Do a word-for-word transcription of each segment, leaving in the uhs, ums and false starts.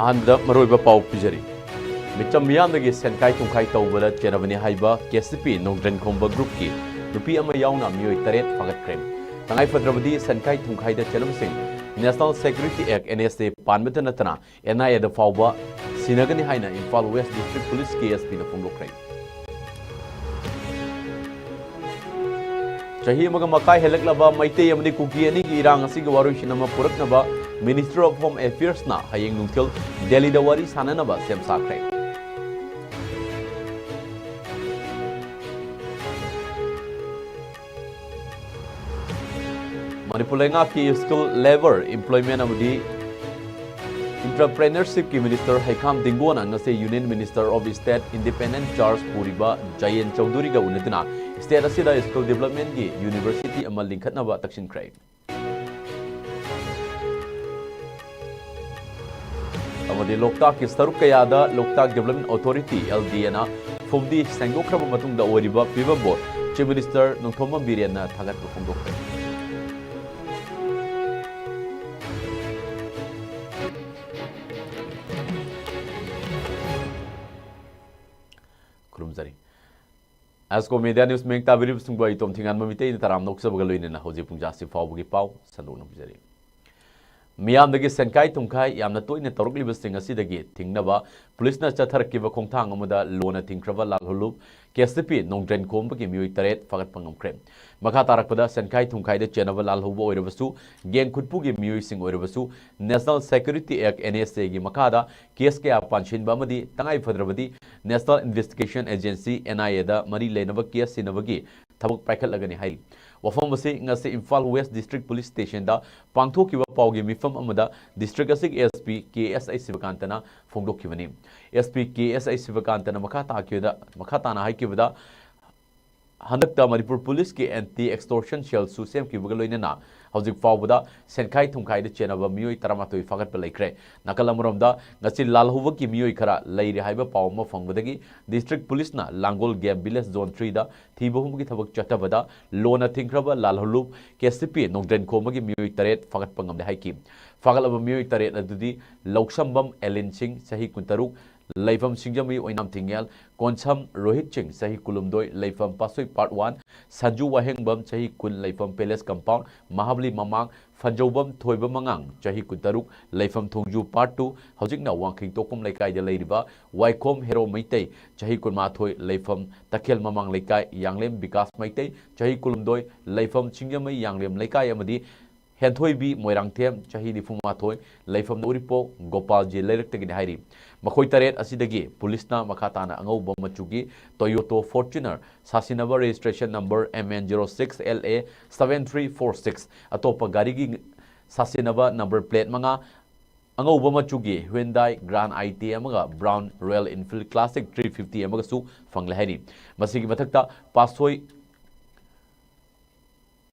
ꯑꯍꯥꯟꯕꯗ ꯃꯔꯨꯑꯣꯏꯕ ꯄꯥꯎ ꯄꯤꯖꯔꯤ꯫ ꯃꯤꯆꯝ ꯃꯤꯌꯥꯝꯗꯒꯤ ꯁꯦꯟꯈꯥꯏ ꯊꯨꯝꯈꯥꯏ ꯇꯧꯕꯗ ꯆꯦꯟꯅꯕꯅꯤ ꯍꯥꯏꯕ ꯀꯦ ꯑꯦꯁ ꯇꯤ ꯄꯤ ꯅꯣꯡꯗ꯭ꯔꯦꯟꯈꯣꯝꯕ ꯒ꯭ꯔꯨꯞꯀꯤ ꯅꯨꯄꯤ ꯑꯃ ꯌꯥꯎꯅ ꯃꯤꯑꯣꯏ ꯇꯔꯦꯠ ꯐꯥꯒꯠꯈ꯭ꯔꯦ꯫ ꯇꯉꯥꯏ ꯐꯗ꯭ꯔꯕꯗꯤ ꯁꯦꯟꯈꯥꯏ ꯊꯨꯝꯈꯥꯏꯗ ꯆꯦꯟꯅꯕꯁꯤꯡ National Security Act, N S A, ꯄꯥꯟꯕꯇ ꯅꯠꯇꯅ N I A ꯗ ꯐꯥꯎꯕ ꯁꯤꯟꯅꯒꯅꯤ ꯍꯥꯏꯅ ꯏꯝꯐꯥꯜ ꯋꯦꯁ ꯗꯤꯁꯇ꯭ꯔꯤꯛ ꯄꯨꯂꯤꯁ, ꯀꯦ ꯑꯦꯁ ꯄꯤꯅ ꯐꯣꯡꯗꯣꯛꯈ꯭ꯔꯦ꯫ ꯆꯍꯤ ꯑꯃꯒ ꯃꯈꯥꯏ ꯍꯦꯜꯂꯛꯂꯕ ꯃꯩꯇꯩ ꯑꯃꯗꯤ ꯀꯨꯀꯤ ꯑꯅꯤꯒꯤ ꯏꯔꯥꯡ ꯑꯁꯤꯒꯤ ꯋꯥꯔꯣꯏꯁꯤꯟ ꯑꯃ ꯄꯨꯔꯛꯅꯕ Ministry of Home Affairs ꯅ ꯍꯌꯦꯡ ꯅꯨꯡꯊꯤꯜ ꯗꯦꯜꯂꯤꯗ ꯋꯥꯔꯤ ꯁꯥꯅꯅꯕ ꯁꯦꯝ ꯁꯥꯈ꯭ꯔꯦ꯫ ꯃꯅꯤꯄꯨꯔ ꯂꯩꯉꯥꯛꯀꯤ Skill, Labour, Employment ꯑꯃꯗꯤ Entrepreneurship ꯀꯤ Minister ꯍꯩꯈꯥꯝ ꯗꯤꯡꯒꯣꯅ ꯉꯁꯤ Union Minister of State Independent Charge ꯄꯨꯔꯤꯕ ꯖꯌꯦꯟ ꯆꯧꯙꯨꯔꯤꯒ ꯎꯅꯗꯨꯅ state ꯑꯁꯤꯗ skill development ꯀꯤ university ꯑꯃ ꯂꯤꯡꯈꯠꯅꯕ ꯇꯛꯁꯤꯟꯈ꯭ꯔꯦ꯫ ꯑꯃꯗꯤ ꯂꯣꯛꯇꯥꯛꯀꯤ ꯁꯔꯨꯛ ꯀꯌꯥꯗ Loktak Development Authority, L D A ꯅ ꯐꯨꯝꯗꯤ ꯁꯦꯡꯗꯣꯛꯈ꯭ꯔꯕ ꯃꯇꯨꯡꯗ ꯑꯣꯏꯔꯤꯕ ꯐꯤꯕꯝꯕꯨ Chief Minister ꯅꯣꯡꯊꯣꯝꯕꯝ ꯕꯤꯔꯦꯟꯅ ꯊꯥꯒꯠꯄ ꯐꯣꯡꯗꯣꯛꯈ꯭ꯔꯦ꯫ ꯈꯨꯔꯨꯝꯖꯔꯤ꯫ ꯑꯦꯁꯀꯣ ꯃꯦꯗꯤꯌꯥ ꯅ꯭ꯌꯨꯁ ꯃꯌꯦꯛ ꯇꯥꯕꯤꯔꯤꯕꯁꯤꯡꯕꯨ ꯑꯩ ꯇꯣꯝ ꯊꯤꯉꯥꯟꯕ ꯃꯤꯇꯩꯅ ꯇꯔꯥꯝꯅ ꯑꯣꯛꯆꯕꯒ ꯂꯣꯏꯅꯅ ꯍꯧꯖꯤꯛ ꯄꯨꯡ ꯖꯥꯁꯤ ꯐꯥꯎꯕꯒꯤ ꯄꯥꯎ ꯁꯟꯗꯣꯛꯅ ꯄꯤꯖꯔꯤ꯫ ꯃꯤꯌꯥꯝꯗꯒꯤ ꯁꯦꯟꯈꯥꯏ ꯊꯨꯝꯈꯥꯏ ꯌꯥꯝꯅ ꯇꯣꯏꯅ ꯇꯧꯔꯛꯂꯤꯕꯁꯤꯡ ꯑꯁꯤꯗꯒꯤ ꯊꯤꯡꯅꯕ ꯄꯨꯂꯤꯁꯅ ꯆꯠꯊꯔꯛꯈꯤꯕ ꯈꯣꯡꯊꯥꯡ ꯑꯃꯗ ꯂꯣꯟꯅ ꯊꯤꯡꯈ꯭ꯔꯕ ꯂꯥꯜꯍꯧꯂꯨꯞ ꯀꯦ ꯑꯦꯁ ꯇꯤ ꯄꯤ ꯅꯣꯡꯗ꯭ꯔꯦꯟ ꯈꯣꯝꯕꯒꯤ ꯃꯤꯑꯣꯏ ꯇꯔꯦꯠ ꯐꯥꯒꯠꯄ ꯉꯝꯈ꯭ꯔꯦ꯫ ꯃꯈꯥ ꯇꯥꯔꯛꯄꯗ ꯁꯦꯟꯈꯥꯏ ꯊꯨꯝꯈꯥꯏꯗ ꯆꯦꯟꯅꯕ ꯂꯥꯜꯍꯧꯕ ꯑꯣꯏꯔꯕꯁꯨ, ꯒꯦꯡ ꯈꯨꯠꯄꯨꯒꯤ ꯃꯤꯑꯣꯏꯁꯤꯡ ꯑꯣꯏꯔꯕꯁꯨ, National Security Act, N S A ꯒꯤ ꯃꯈꯥꯗ ꯀꯦꯁ ꯀꯌꯥ ꯄꯥꯟꯁꯤꯟꯕ ꯑꯃꯗꯤ ꯇꯉꯥꯏ ꯐꯗ꯭ꯔꯕꯗꯤ National Investigation Agency, N I A ꯗ ꯃꯔꯤ ꯂꯩꯅꯕ ꯀꯦꯁ ꯁꯤꯟꯅꯕꯒꯤ ꯊꯕꯛ ꯄꯥꯏꯈꯠꯂꯒꯅꯤ ꯍꯥꯏꯔꯤ꯫ ꯋꯥꯐꯝ ꯑꯁꯤ ꯉꯁꯤ ꯏꯝꯐꯥꯜ ꯋꯦꯁ ꯗꯤꯁꯇ꯭ꯔꯤꯛ ꯄꯨꯂꯤꯁ ꯁ꯭ꯇꯦꯁꯟꯗ ꯄꯥꯡꯊꯣꯛꯈꯤꯕ ꯄꯥꯎꯒꯤ ꯃꯤꯐꯝ ꯑꯃꯗ ꯗꯤꯁꯇ꯭ꯔꯤꯛ ꯑꯁꯤꯒꯤ ꯑꯦꯁ ꯄꯤ ꯀꯦ ꯑꯦꯁ ꯑꯥꯏ ꯁꯤꯕꯀꯥꯟꯇꯅ ꯐꯣꯡꯗꯣꯛꯈꯤꯕꯅꯤ꯫ ꯑꯦꯁ ꯄꯤ ꯀꯦ ꯑꯦꯁ ꯑꯥꯏ ꯁꯤꯕꯀꯥꯟꯇꯅ ꯃꯈꯥ ꯇꯥꯈꯤꯕꯗ, ꯃꯈꯥ ꯇꯥꯅ ꯍꯥꯏꯈꯤꯕꯗ, ꯍꯟꯗꯛꯇ ꯃꯅꯤꯄꯨꯔ ꯄꯨꯂꯤꯁꯀꯤ Anti Extortion Cell ꯁꯨ ꯁꯦꯝꯈꯤꯕꯒ ꯂꯣꯏꯅꯅ ꯍꯧꯖꯤꯛ ꯐꯥꯎꯕꯗ ꯁꯦꯟꯈꯥꯏ ꯊꯨꯝꯈꯥꯏꯗ ꯆꯦꯟꯅꯕ ꯃꯤꯑꯣꯏ ꯇꯔꯥꯃꯥꯊꯣꯏ ꯐꯥꯒꯠꯄ ꯂꯩꯈ꯭ꯔꯦ꯫ ꯅꯥꯀꯜ ꯑꯃꯔꯣꯝꯗ, ꯉꯁꯤ ꯂꯥꯜꯍꯧꯕꯒꯤ ꯃꯤꯑꯣꯏ ꯈꯔ ꯂꯩꯔꯤ ꯍꯥꯏꯕ ꯄꯥꯎ ꯑꯃ ꯐꯪꯕꯗꯒꯤ ꯗꯤꯁꯇ꯭ꯔꯤꯛ ꯄꯨꯂꯤꯁꯅ ꯂꯥꯡꯒꯣꯜ ꯒꯦꯝ ꯚꯤꯂꯦꯖ ꯖꯣꯟ ꯊ꯭ꯔꯤꯗ ꯊꯤꯕ ꯍꯨꯝꯕꯒꯤ ꯊꯕꯛ ꯆꯠꯊꯕꯗ ꯂꯣꯟꯅ ꯊꯤꯡꯈ꯭ꯔꯕ ꯂꯥꯜꯍꯧꯂꯨꯞ ꯀꯦ ꯑꯦꯁ ꯇꯤ ꯄꯤ ꯅꯣꯡꯗ꯭ꯔꯦꯟ ꯈꯣꯝꯕꯒꯤ ꯃꯤꯑꯣꯏ ꯇꯔꯦꯠ ꯐꯥꯒꯠꯄ ꯉꯝꯂꯦ ꯍꯥꯏꯈꯤ꯫ ꯐꯥꯒꯠꯂꯕ ꯃꯤꯑꯣꯏ ꯇꯔꯦꯠ ꯑꯗꯨꯗꯤ ꯂꯧꯁꯝꯕꯝ ꯑꯦꯂꯤꯟ ꯁꯤꯡ, ꯆꯍꯤ ꯀꯨꯟꯇꯔꯨꯛ, ꯂꯩꯐꯝ ꯁꯤꯡꯖꯃꯩ ꯑꯣꯏꯅꯥꯝ ꯊꯤꯡꯉꯦꯜ, ꯀꯣꯟꯁꯝ ꯔꯣꯍꯤꯠ ꯁꯤꯡ, ꯆꯍꯤ ꯀꯨꯟꯍꯨꯝꯗꯣꯏ, ꯂꯩꯐꯝ ꯄꯥꯠꯁꯣꯏ ꯄꯥꯔꯠ ꯋꯥꯟ, ꯁꯟꯖꯨ ꯋꯥꯍꯦꯡꯕꯝ, ꯆꯍꯤ ꯀꯨꯟ, ꯂꯩꯐꯝ ꯄꯦꯂꯦꯁ ꯀꯝꯄꯥꯎꯟ, ꯃꯍꯥꯕꯂꯤ ꯃꯃꯥꯡ, ꯐꯟꯖꯧꯕꯝ ꯊꯣꯏꯕ ꯃꯉꯥꯡ, ꯆꯍꯤ ꯀꯨꯟꯇꯔꯨꯛ, ꯂꯩꯐꯝ ꯊꯣꯡꯖꯨ ꯄꯥꯔꯠ ꯇꯨ, ꯍꯧꯖꯤꯛꯅ ꯋꯥꯡꯈꯦꯡ ꯇꯣꯛꯐꯝ ꯂꯩꯀꯥꯏꯗ ꯂꯩꯔꯤꯕ ꯋꯥꯏꯈꯣꯝ ꯍꯦꯔꯣ ꯃꯩꯇꯩ, ꯆꯍꯤ ꯀꯨꯟꯃꯥꯊꯣꯏ, ꯂꯩꯐꯝ ꯇꯈꯦꯜ ꯃꯃꯥꯡ ꯂꯩꯀꯥꯏ, ꯌꯥꯡꯂꯦꯝ ꯕꯤꯀꯥꯁ ꯃꯩꯇꯩ, ꯆꯍꯤ ꯀꯨꯟꯍꯨꯝꯗꯣꯏ, ꯂꯩꯐꯝ ꯁꯤꯡꯖꯃꯩ ꯌꯥꯡꯂꯦꯝ ꯂꯩꯀꯥꯏ ꯑꯃꯗꯤ ꯍꯦꯟꯊꯣꯏꯕꯤ ꯃꯣꯏꯔꯥꯡꯊꯦꯝ, ꯆꯍꯤ ꯅꯤꯐꯨꯃꯥꯊꯣꯏ, ꯂꯩꯐꯝ ꯎꯔꯤꯄꯣꯛ ꯒꯣꯄꯥꯜꯖꯤ ꯂꯩꯔꯛꯇꯒꯤꯅꯤ ꯍꯥꯏꯔꯤ꯫ ꯃꯈꯣꯏ ꯇꯔꯦꯠ ꯑꯁꯤꯗꯒꯤ ꯄꯨꯂꯤꯁꯅ ꯃꯈꯥ ꯇꯥꯅ ꯑꯉꯧꯕ ꯃꯆꯨꯒꯤ Toyota Fortuner, ꯁꯥꯁꯤꯟꯅꯕ registration number M N zero six L A seven three four six, ꯑꯇꯣꯞꯄ ꯒꯥꯔꯤꯒꯤ ꯁꯥꯁꯤꯟꯅꯕ number plate ꯃꯉꯥ, ꯑꯉꯧꯕ ꯃꯆꯨꯒꯤ Hyundai Grand I ten ꯑꯃꯒ brown Royal Enfield Classic three fifty ꯑꯃꯒꯁꯨ ꯐꯪꯂꯦ ꯍꯥꯏꯔꯤ꯫ ꯃꯁꯤꯒꯤ ꯃꯊꯛꯇ ꯄꯥꯁꯣꯏ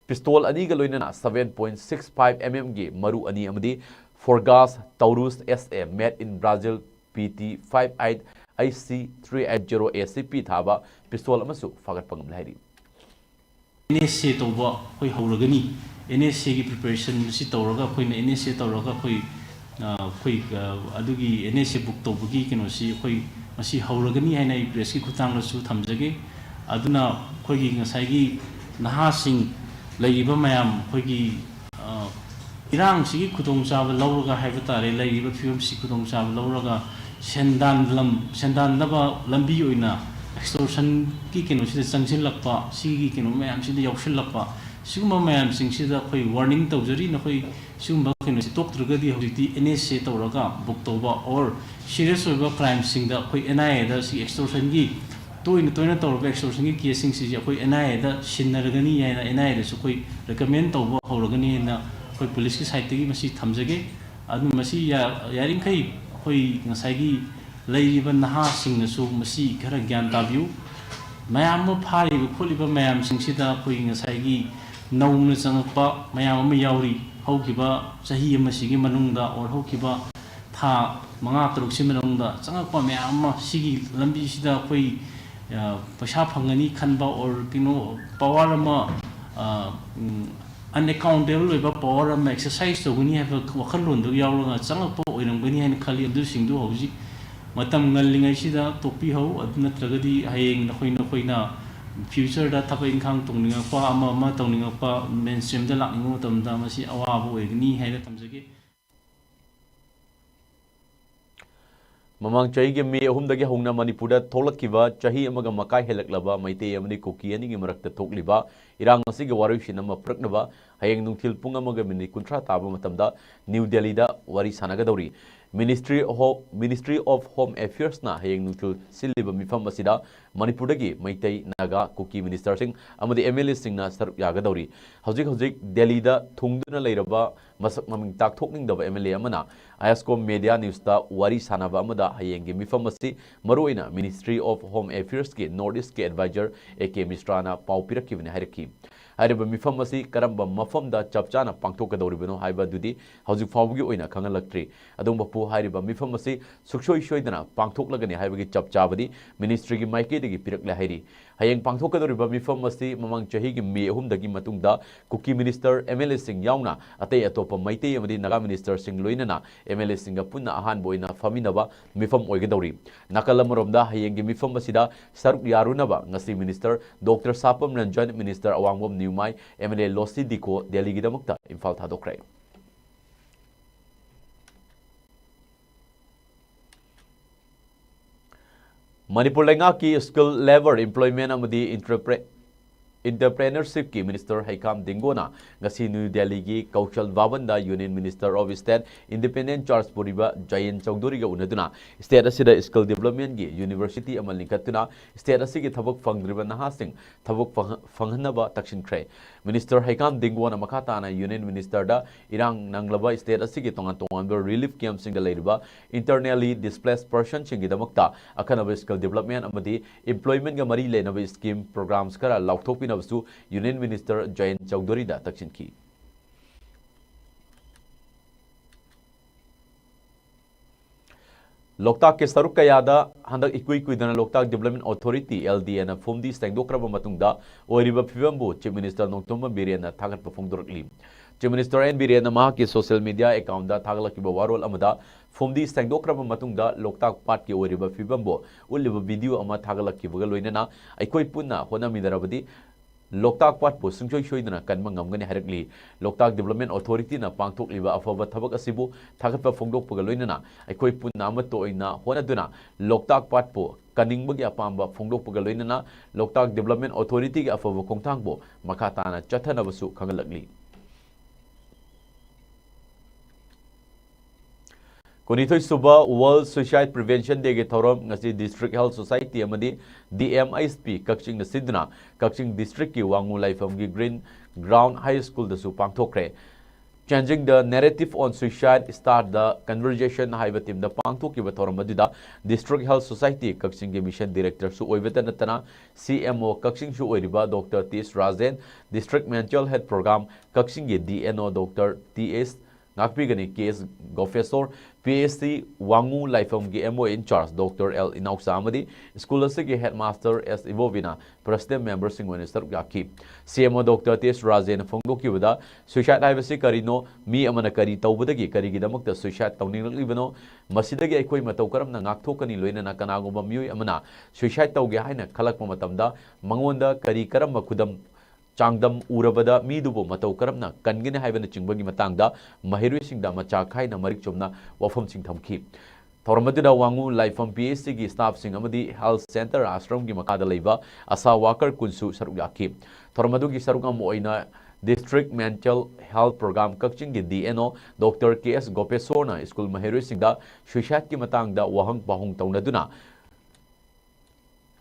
ꯄꯤꯁꯇꯣꯜ ꯑꯅꯤꯒ ꯂꯣꯏꯅꯅ seven point six five M M ꯒꯤ ꯃꯔꯨ ꯑꯅꯤ ꯑꯃꯗꯤ Forgaz Taurus S A made in Brazil P T five eight H C three eight zero A C P ꯊꯥꯕ ꯄꯤꯁꯇꯣꯜ ꯑꯃꯁꯨ ꯐꯥꯒꯠꯄ ꯉꯝꯂꯦ ꯍꯥꯏꯔꯤ꯫ N S A ꯇꯧꯕ ꯑꯩꯈꯣꯏ ꯍꯧꯔꯒꯅꯤ꯫ N S A ꯒꯤ preparation ꯑꯁꯤ ꯇꯧꯔꯒ ꯑꯩꯈꯣꯏꯅ N S A ꯇꯧꯔꯒ ꯑꯩꯈꯣꯏ, ꯑ, ꯑꯩꯈꯣꯏ, ꯑ, ꯑꯗꯨꯒꯤ N S A book ꯇꯧꯕꯒꯤ ꯀꯩꯅꯣꯁꯤ ꯑꯩꯈꯣꯏ ꯃꯁꯤ ꯍꯧꯔꯒꯅꯤ ꯍꯥꯏꯅ ꯑꯩ press ꯀꯤ ꯈꯨꯠꯊꯥꯡꯗꯁꯨ ꯊꯝꯖꯒꯦ꯫ ꯑꯗꯨꯅ ꯑꯩꯈꯣꯏꯒꯤ ꯉꯁꯥꯏꯒꯤ ꯅꯍꯥꯁꯤꯡ ꯂꯩꯔꯤꯕ ꯃꯌꯥꯝ ꯑꯩꯈꯣꯏꯒꯤ, ꯑ, ꯏꯔꯥꯡꯁꯤꯒꯤ ꯈꯨꯗꯣꯡꯆꯥꯕ ꯂꯧꯔꯒ ꯍꯥꯏꯕ ꯇꯥꯔꯦ, ꯂꯩꯔꯤꯕ ꯐꯤꯕꯝꯁꯤ ꯈꯨꯗꯣꯡꯆꯥꯕ ꯂꯧꯔꯒ ꯁꯦꯟꯗꯥꯟ ꯂꯝ-, ꯁꯦꯟꯗꯥꯟꯅꯕ ꯂꯝꯕꯤ ꯑꯣꯏꯅ extortion ꯒꯤ ꯀꯩꯅꯣꯁꯤꯗ ꯆꯪꯁꯤꯜꯂꯛꯄ, ꯁꯤꯒꯤ ꯀꯩꯅꯣ ꯃꯌꯥꯝꯁꯤꯗ ꯌꯥꯎꯁꯤꯜꯂꯛꯄ, ꯁꯤꯒꯨꯝꯕ ꯃꯌꯥꯝꯁꯤꯡꯁꯤꯗ ꯑꯩꯈꯣꯏ warning ꯇꯧꯖꯔꯤ꯫ ꯅꯈꯣꯏ ꯁꯤꯒꯨꯝꯕ ꯀꯩꯅꯣꯁꯤ ꯇꯣꯛꯇ꯭ꯔꯒꯗꯤ ꯍꯧꯖꯤꯛꯇꯤ N S A ꯇꯧꯔꯒ book ꯇꯧꯕ or serious ꯑꯣꯏꯕ crime ꯁꯤꯡꯗ ꯑꯩꯈꯣꯏ N I A ꯗ ꯁꯤ extortion ꯒꯤ ꯇꯣꯏꯅ ꯇꯣꯏꯅ ꯇꯧꯔꯕ extortion ꯒꯤ case ꯁꯤꯡꯁꯤꯁꯦ ꯑꯩꯈꯣꯏ N I A ꯗ ꯁꯤꯟꯅꯔꯒꯅꯤ ꯍꯥꯏꯅ N I A ꯗꯁꯨ ꯑꯩꯈꯣꯏ recommend ꯇꯧꯕ ꯍꯧꯔꯒꯅꯤ ꯍꯥꯏꯅ ꯑꯩꯈꯣꯏ ꯄꯨꯂꯤꯁꯀꯤ side ꯇꯒꯤ ꯃꯁꯤ ꯊꯝꯖꯒꯦ꯫ ꯑꯗꯨꯅ ꯃꯁꯤ ꯌꯥ-, ꯌꯥꯔꯤꯃꯈꯩ ꯑꯩꯈꯣꯏ ꯉꯁꯥꯏꯒꯤ ꯂꯩꯔꯤꯕ ꯅꯍꯥꯁꯤꯡꯅꯁꯨ ꯃꯁꯤ ꯈꯔ ꯒ꯭ꯌꯥꯟ ꯇꯥꯕꯤꯌꯨ꯫ ꯃꯌꯥꯝ ꯑꯃ ꯐꯥꯔꯤꯕ ꯈꯣꯠꯂꯤꯕ ꯃꯌꯥꯝꯁꯤꯡꯁꯤꯗ ꯑꯩꯈꯣꯏ ꯉꯁꯥꯏꯒꯤ ꯅꯧꯅ ꯆꯪꯉꯛꯄ ꯃꯌꯥꯝ ꯑꯃ ꯌꯥꯎꯔꯤ꯫ ꯍꯧꯈꯤꯕ ꯆꯍꯤ ꯑꯃꯁꯤꯒꯤ ꯃꯅꯨꯡꯗ or ꯍꯧꯈꯤꯕ ꯊꯥ ꯃꯉꯥ ꯇꯔꯨꯛꯁꯤ ꯃꯅꯨꯡꯗ ꯆꯪꯉꯛꯄ ꯃꯌꯥꯝ ꯑꯃ ꯁꯤꯒꯤ ꯂꯝꯕꯤꯁꯤꯗ ꯑꯩꯈꯣꯏ, ꯑ, ꯄꯩꯁꯥ ꯐꯪꯒꯅꯤ ꯈꯟꯕ or ꯀꯩꯅꯣ power ꯑꯃ, ꯑ, ꯎꯝ, ꯑꯟꯑꯦꯀꯥꯎꯟꯇꯦꯕꯜ ꯑꯣꯏꯕ ꯄꯋꯥꯔ ꯑꯃ ꯑꯦꯛꯁꯔꯁꯥꯏꯁ ꯇꯧꯒꯅꯤ ꯍꯥꯏꯕ ꯋꯥꯈꯜꯂꯣꯟꯗꯨ ꯌꯥꯎꯔꯒ ꯆꯪꯂꯛꯄ ꯑꯣꯏꯔꯝꯒꯅꯤ ꯍꯥꯏꯅ ꯈꯜꯂꯤ꯫ ꯑꯗꯨꯁꯤꯡꯗꯨ ꯍꯧꯖꯤꯛ ꯃꯇꯝ ꯉꯜꯂꯤꯉꯩꯁꯤꯗ ꯇꯣꯛꯄꯤꯍꯧ꯫ ꯑꯗꯨ ꯅꯠꯇ꯭ꯔꯒꯗꯤ ꯍꯌꯦꯡ ꯅꯈꯣꯏ ꯅꯈꯣꯏꯅ ꯐ꯭ꯌꯨꯆꯔꯗ ꯊꯕꯛ ꯏꯪꯈꯥꯡ ꯇꯧꯅꯤꯡꯉꯛꯄ, ꯑꯃ ꯑꯃ ꯇꯧꯅꯤꯡꯉꯛꯄ, ꯃꯦꯟ ꯁ꯭ꯇ꯭ꯔꯤꯝꯗ ꯂꯥꯛꯅꯤꯡꯕ ꯃꯇꯝꯗ ꯃꯁꯤ ꯑꯋꯥꯕ ꯑꯣꯏꯒꯅꯤ ꯍꯥꯏꯅ ꯊꯝꯖꯒꯦ꯫ ꯃꯃꯥꯡ ꯆꯍꯤꯒꯤ ꯃꯦ ꯑꯍꯨꯝꯗꯒꯤ ꯍꯧꯅ ꯃꯅꯤꯄꯨꯔꯗ ꯊꯣꯛꯂꯛꯈꯤꯕ ꯆꯍꯤ ꯑꯃꯒ ꯃꯈꯥꯏ ꯍꯦꯜꯂꯛꯂꯕ ꯃꯩꯇꯩ ꯑꯃꯗꯤ ꯀꯨꯀꯤ ꯑꯅꯤꯒꯤ ꯃꯔꯛꯇ ꯊꯣꯛꯂꯤꯕ ꯏꯔꯥꯡ ꯑꯁꯤꯒꯤ ꯋꯥꯔꯣꯏꯁꯤꯟ ꯑꯃ ꯄꯨꯔꯛꯅꯕ ꯍꯌꯦꯡ ꯅꯨꯡꯊꯤꯜ ꯄꯨꯡ ꯑꯃꯒ ꯃꯤꯅꯤꯠ ꯀꯨꯟꯊ꯭ꯔꯥ ꯇꯥꯕ ꯃꯇꯝꯗ ꯅ꯭ꯌꯨ ꯗꯦꯜꯂꯤꯗ ꯋꯥꯔꯤ ꯁꯥꯟꯅꯒꯗꯧꯔꯤ꯫ Ministry of, Ministry of Home Affairsꯅ ꯍꯌꯦꯡ ꯅꯨꯡꯊꯤꯜ ꯁꯤꯜꯂꯤꯕ ꯃꯤꯐꯝ ꯑꯁꯤꯗ ꯃꯅꯤꯄꯨꯔꯗꯒꯤ ꯃꯩꯇꯩ, ꯅꯥꯒꯥ, ꯀꯨꯀꯤ ꯃꯤꯅꯤꯁꯇꯔꯁꯤꯡ ꯑꯃꯗꯤ ꯑꯦꯝ ꯑꯦꯜ ꯑꯦꯁꯤꯡꯅ ꯁꯔꯨꯛ ꯌꯥꯒꯗꯧꯔꯤ꯫ ꯍꯧꯖꯤꯛ ꯍꯧꯖꯤꯛ ꯗꯦꯜꯂꯤꯗ ꯊꯨꯡꯗꯨꯅ ꯂꯩꯔꯕ ꯃꯁꯛ ꯃꯃꯤꯡ ꯇꯥꯛꯊꯣꯛꯅꯤꯡꯗꯕ ꯑꯦꯝ ꯑꯦꯜ ꯑꯦ ꯑꯃꯅ ꯑꯥꯏꯑꯦꯁꯀꯣꯝ ꯃꯦꯗꯤꯌꯥ ꯅ꯭ꯌꯨꯁꯇ ꯋꯥꯔꯤ ꯁꯥꯟꯅꯕ ꯑꯃꯗ ꯍꯌꯦꯡꯒꯤ ꯃꯤꯐꯝ ꯑꯁꯤ ꯃꯔꯨꯑꯣꯏꯅ Ministry of Home Affairsꯀꯤ North Eastꯀꯤ advisor A K ꯃꯤꯁ꯭ꯔꯥꯅ ꯄꯥꯎ ꯄꯤꯔꯛꯈꯤꯕꯅꯤ ꯍꯥꯏꯔꯛꯈꯤ꯫ ꯍꯥꯏꯔꯤꯕ ꯃꯤꯐꯝ ꯑꯁꯤ ꯀꯔꯝꯕ ꯃꯐꯝꯗ ꯆꯞ ꯆꯥꯅ ꯄꯥꯡꯊꯣꯛꯀꯗꯧꯔꯤꯕꯅꯣ ꯍꯥꯏꯕ ꯑꯗꯨꯗꯤ ꯍꯧꯖꯤꯛ ꯐꯥꯎꯕꯒꯤ ꯑꯣꯏꯅ ꯈꯪꯍꯜꯂꯛꯇ꯭ꯔꯤ꯫ ꯑꯗꯨꯝ ꯃꯄꯨ ꯍꯥꯏꯔꯤꯕ ꯃꯤꯐꯝ ꯑꯁꯤ ꯁꯨꯡꯁꯣꯏ ꯁꯣꯏꯗꯅ ꯄꯥꯡꯊꯣꯛꯂꯒꯅꯤ ꯍꯥꯏꯕꯒꯤ ꯆꯞ ꯆꯥꯕꯗꯤ ꯃꯤꯅꯤꯁꯇ꯭ꯔꯤꯒꯤ ꯃꯥꯏꯀꯩꯗꯒꯤ ꯄꯤꯔꯛꯂꯦ ꯍꯥꯏꯔꯤ꯫ ꯍꯌꯦꯡ ꯄꯥꯡꯊꯣꯛꯀꯗꯧꯔꯤꯕ ꯃꯤꯐꯝ ꯑꯁꯤ ꯃꯃꯥꯡ ꯆꯍꯤꯒꯤ ꯃꯦ ꯑꯍꯨꯝꯗꯒꯤ ꯃꯇꯨꯡꯗ ꯀꯨꯀꯤ ꯃꯤꯅꯤꯁꯇꯔ, ꯑꯦꯝ ꯑꯦꯜ ꯑꯦꯁꯤꯡ ꯌꯥꯎꯅ ꯑꯇꯩ ꯑꯇꯣꯞꯄ ꯃꯩꯇꯩ ꯑꯃꯗꯤ ꯅꯥꯒꯥ ꯃꯤꯅꯤꯁꯇꯔꯁꯤꯡ ꯂꯣꯏꯅꯅ ꯑꯦꯝ ꯑꯦꯜ ꯑꯦꯁꯤꯡꯒ ꯄꯨꯟꯅ ꯑꯍꯥꯟꯕ ꯑꯣꯏꯅ ꯐꯝꯃꯤꯟꯅꯕ ꯃꯤꯐꯝ ꯑꯣꯏꯒꯗꯧꯔꯤ꯫ ꯅꯥꯀꯜ ꯑꯃꯔꯣꯝꯗ ꯍꯌꯦꯡꯒꯤ ꯃꯤꯐꯝ ꯑꯁꯤꯗ ꯁꯔꯨꯛ ꯌꯥꯔꯨꯅꯕ ꯉꯁꯤ minister doctor Sapam Ranjan, minister Awangbam Newmai, M L A Losii Dikho ꯗꯦꯜꯂꯤꯒꯤꯗꯃꯛꯇ ꯏꯝꯐꯥꯜ ꯊꯥꯗꯣꯛꯈ꯭ꯔꯦ꯫ ꯃꯅꯤꯄꯨꯔ ꯂꯩꯉꯥꯛꯀꯤ Skill, Labour, Employment ꯑꯃꯗꯤ Entrepre-, Entrepreneurshipꯀꯤ ꯃꯤꯅꯤꯁꯇꯔ ꯍꯩꯀꯥꯝ ꯗꯤꯡꯒꯣꯅ ꯉꯁꯤ ꯅ꯭ꯌꯨ ꯗꯦꯜꯂꯤꯒꯤ Kaushal ꯚꯕꯟꯗ Union Minister of State Independent Charge ꯄꯨꯔꯤꯕ ꯖꯌꯦꯟ ꯆꯧꯙꯨꯔꯤꯒ ꯎꯅꯗꯨꯅ state ꯑꯁꯤꯗ skill developmentꯀꯤ university ꯑꯃ ꯂꯤꯡꯈꯠꯇꯨꯅ state ꯑꯁꯤꯒꯤ ꯊꯕꯛ ꯐꯪꯗ꯭ꯔꯤꯕ ꯅꯍꯥꯁꯤꯡ ꯊꯕꯛ ꯐꯪꯍ-, ꯐꯪꯍꯟꯅꯕ ꯇꯛꯁꯤꯟꯈ꯭ꯔꯦ꯫ ꯃꯤꯅꯤꯁꯇꯔ ꯍꯩꯀꯥꯝ ꯗꯤꯡꯒꯣꯅ ꯃꯈꯥ ꯇꯥꯅ Union Ministerꯗ ꯏꯔꯥꯡ ꯅꯪꯂꯕ state ꯑꯁꯤꯒꯤ ꯇꯣꯉꯥꯟ ꯇꯣꯉꯥꯟꯕ relief campꯁꯤꯡꯗ ꯂꯩꯔꯤꯕ internally displaced personꯁꯤꯡꯒꯤꯗꯃꯛꯇ ꯑꯈꯟꯅꯕ skill development ꯑꯃꯗꯤ employmentꯒ ꯃꯔꯤ ꯂꯩꯅꯕ scheme, programs ꯈꯔ ꯂꯥꯎꯊꯣꯛꯄꯤꯅꯕꯁꯨ Union Minister ꯖꯌꯦꯟ ꯆꯧꯙꯨꯔꯤꯗ ꯇꯛꯁꯤꯟꯈꯤ꯫ ꯂꯣꯛꯇꯥꯛꯀꯤ ꯁꯔꯨꯛ ꯀꯌꯥꯗ ꯍꯟꯗꯛ ꯏꯀꯨꯏ ꯀꯨꯏꯗꯅ ꯂꯣꯛꯇꯥꯛ Development Authority, L D Aꯅ ꯐꯨꯝꯗꯤ ꯁꯦꯡꯗꯣꯛꯈ꯭ꯔꯕ ꯃꯇꯨꯡꯗ ꯑꯣꯏꯔꯤꯕ ꯐꯤꯕꯝꯕꯨ Chief Minister ꯅꯣꯡꯊꯣꯝꯕꯝ ꯕꯤꯔꯦꯟꯅ ꯊꯥꯒꯠꯄ ꯐꯣꯡꯗꯣꯔꯛꯂꯤ꯫ Chief Minister N ꯕꯤꯔꯦꯟꯅ ꯃꯍꯥꯛꯀꯤ social media accountꯇ ꯊꯥꯒꯠꯂꯛꯈꯤꯕ ꯋꯥꯔꯣꯜ ꯑꯃꯗ ꯐꯨꯝꯗꯤ ꯁꯦꯡꯗꯣꯛꯈ꯭ꯔꯕ ꯃꯇꯨꯡꯗ ꯂꯣꯛꯇꯥꯛ ꯄꯥꯠꯀꯤ ꯑꯣꯏꯔꯤꯕ ꯐꯤꯕꯝꯕꯨ ꯎꯠꯂꯤꯕ video ꯑꯃ ꯊꯥꯒꯠꯂꯛꯈꯤꯕꯒ ꯂꯣꯏꯅꯅ ꯑꯩꯈꯣꯏ ꯄꯨꯟꯅ ꯍꯣꯠꯅꯃꯤꯟꯅꯔꯕꯗꯤ ꯂꯣꯛꯇꯥꯛ ꯄꯥꯠꯄꯨ ꯁꯨꯡꯁꯣꯏ ꯁꯣꯏꯗꯅ ꯀꯟꯕ ꯉꯝꯒꯅꯤ ꯍꯥꯏꯔꯛꯂꯤ꯫ ꯂꯣꯛꯇꯥꯛ Development Authorityꯅ ꯄꯥꯡꯊꯣꯛꯂꯤꯕ ꯑꯐꯕ ꯊꯕꯛ ꯑꯁꯤꯕꯨ ꯊꯥꯒꯠꯄ ꯐꯣꯡꯗꯣꯛꯄꯒ ꯂꯣꯏꯅꯅ ꯑꯩꯈꯣꯏ ꯄꯨꯟꯅ ꯑꯃꯠꯇ ꯑꯣꯏꯅ ꯍꯣꯠꯅꯗꯨꯅ ꯂꯣꯛꯇꯥꯛ ꯄꯥꯠꯄꯨ ꯀꯟꯅꯤꯡꯕꯒꯤ ꯑꯄꯥꯝꯕ ꯐꯣꯡꯗꯣꯛꯄꯒ ꯂꯣꯏꯅꯅ ꯂꯣꯛꯇꯥꯛ Development Authorityꯒꯤ ꯑꯐꯕ ꯈꯣꯡꯊꯥꯡꯕꯨ ꯃꯈꯥ ꯇꯥꯅ ꯆꯠꯊꯅꯕꯁꯨ ꯈꯪꯍꯜꯂꯛꯂꯤ꯫ ꯀꯨꯟꯅꯤꯊꯣꯏ ꯁꯨꯕ World Suicide Prevention Dayꯒꯤ ꯊꯧꯔꯝ ꯉꯁꯤ District Health Society ꯑꯃꯗꯤ D M H P ꯀꯛꯆꯤꯡꯅ ꯁꯤꯟꯗꯨꯅ ꯀꯛꯆꯤꯡ districtꯀꯤ ꯋꯥꯉꯨ ꯂꯥꯏꯐꯝꯒꯤ Green Ground High Schoolꯗꯁꯨ ꯄꯥꯡꯊꯣꯛꯈ꯭ꯔꯦ꯫ Changing the Narrative on Suicide, Start the Conversation ꯍꯥꯏꯕ themeꯗ ꯄꯥꯡꯊꯣꯛꯈꯤꯕ ꯊꯧꯔꯝ ꯑꯗꯨꯗ District Health Society ꯀꯛꯆꯤꯡꯒꯤ Mission Directorꯁꯨ ꯑꯣꯏꯕꯇ ꯅꯠꯇꯅ C M O ꯀꯛꯆꯤꯡꯁꯨ ꯑꯣꯏꯔꯤꯕ Doctor T S Rajen, District Mental Health Program ꯀꯛꯆꯤꯡꯒꯤ D N O Doctor T S ꯉꯥꯛꯄꯤꯒꯅꯤ, K S ꯒꯣꯄꯦꯁꯣꯔ, P H C ꯋꯥꯉꯨ ꯂꯥꯏꯐꯝꯒꯤ M O in charge Doctor L ꯏꯅꯥꯎꯆꯥ ꯑꯃꯗꯤ school ꯑꯁꯤꯒꯤ headmaster S ꯏꯕꯣꯕꯤꯅ president memberꯁꯤꯡ ꯑꯣꯏꯅ ꯁꯔꯨꯛ ꯌꯥꯈꯤ꯫ C M O Doctor T S ꯔꯥꯖꯦꯟꯅ ꯐꯣꯡꯗꯣꯛꯈꯤꯕꯗ, suicide ꯍꯥꯏꯕꯁꯤ ꯀꯔꯤꯅꯣ, ꯃꯤ ꯑꯃꯅ ꯀꯔꯤ ꯇꯧꯕꯗꯒꯤ ꯀꯔꯤꯒꯤꯗꯃꯛꯇ suicide ꯇꯧꯅꯤꯡꯂꯛꯂꯤꯕꯅꯣ, ꯃꯁꯤꯗꯒꯤ ꯑꯩꯈꯣꯏ ꯃꯇꯧ ꯀꯔꯝꯅ ꯉꯥꯛꯊꯣꯛꯀꯅꯤ, ꯂꯣꯏꯅꯅ ꯀꯅꯥꯒꯨꯝꯕ ꯃꯤꯑꯣꯏ ꯑꯃꯅ suicide ꯇꯧꯒꯦ ꯍꯥꯏꯅ ꯈꯜꯂꯛꯄ ꯃꯇꯝꯗ ꯃꯉꯣꯟꯗ ꯀꯔꯤ ꯀꯔꯝꯕ ꯈꯨꯗꯝ ꯆꯥꯡꯗꯝ ꯎꯔꯕꯗ ꯃꯤꯗꯨꯕꯨ ꯃꯇꯧ ꯀꯔꯝꯅ ꯀꯟꯒꯅꯤ ꯍꯥꯏꯕꯅꯆꯤꯡꯕꯒꯤ ꯃꯇꯥꯡꯗ ꯃꯍꯩꯔꯣꯏꯁꯤꯡꯗ ꯃꯆꯥ ꯈꯥꯏꯅ ꯃꯔꯤꯛ ꯆꯨꯝꯅ ꯋꯥꯐꯝꯁꯤꯡ ꯊꯝꯈꯤ꯫ ꯊꯧꯔꯝ ꯑꯗꯨꯗ ꯋꯥꯉꯨ ꯂꯥꯏꯐꯝ P H Cꯒꯤ staffꯁꯤꯡ ꯑꯃꯗꯤ health center ꯑꯥꯁ꯭ꯔꯝꯒꯤ ꯃꯈꯥꯗ ꯂꯩꯕ ꯑꯁꯥ worker ꯀꯨꯟꯁꯨ ꯁꯔꯨꯛ ꯌꯥꯈꯤ꯫ ꯊꯧꯔꯝ ꯑꯗꯨꯒꯤ ꯁꯔꯨꯛ ꯑꯃ ꯑꯣꯏꯅ District Mental Health Program ꯀꯛꯆꯤꯡꯒꯤ D N O Doctor K S ꯒꯣꯄꯦꯁꯣꯔꯅ school ꯃꯍꯩꯔꯣꯏꯁꯤꯡꯗ suicideꯀꯤ ꯃꯇꯥꯡꯗ ꯋꯥꯍꯪ ꯄꯥꯎꯍꯪ ꯇꯧꯅꯗꯨꯅ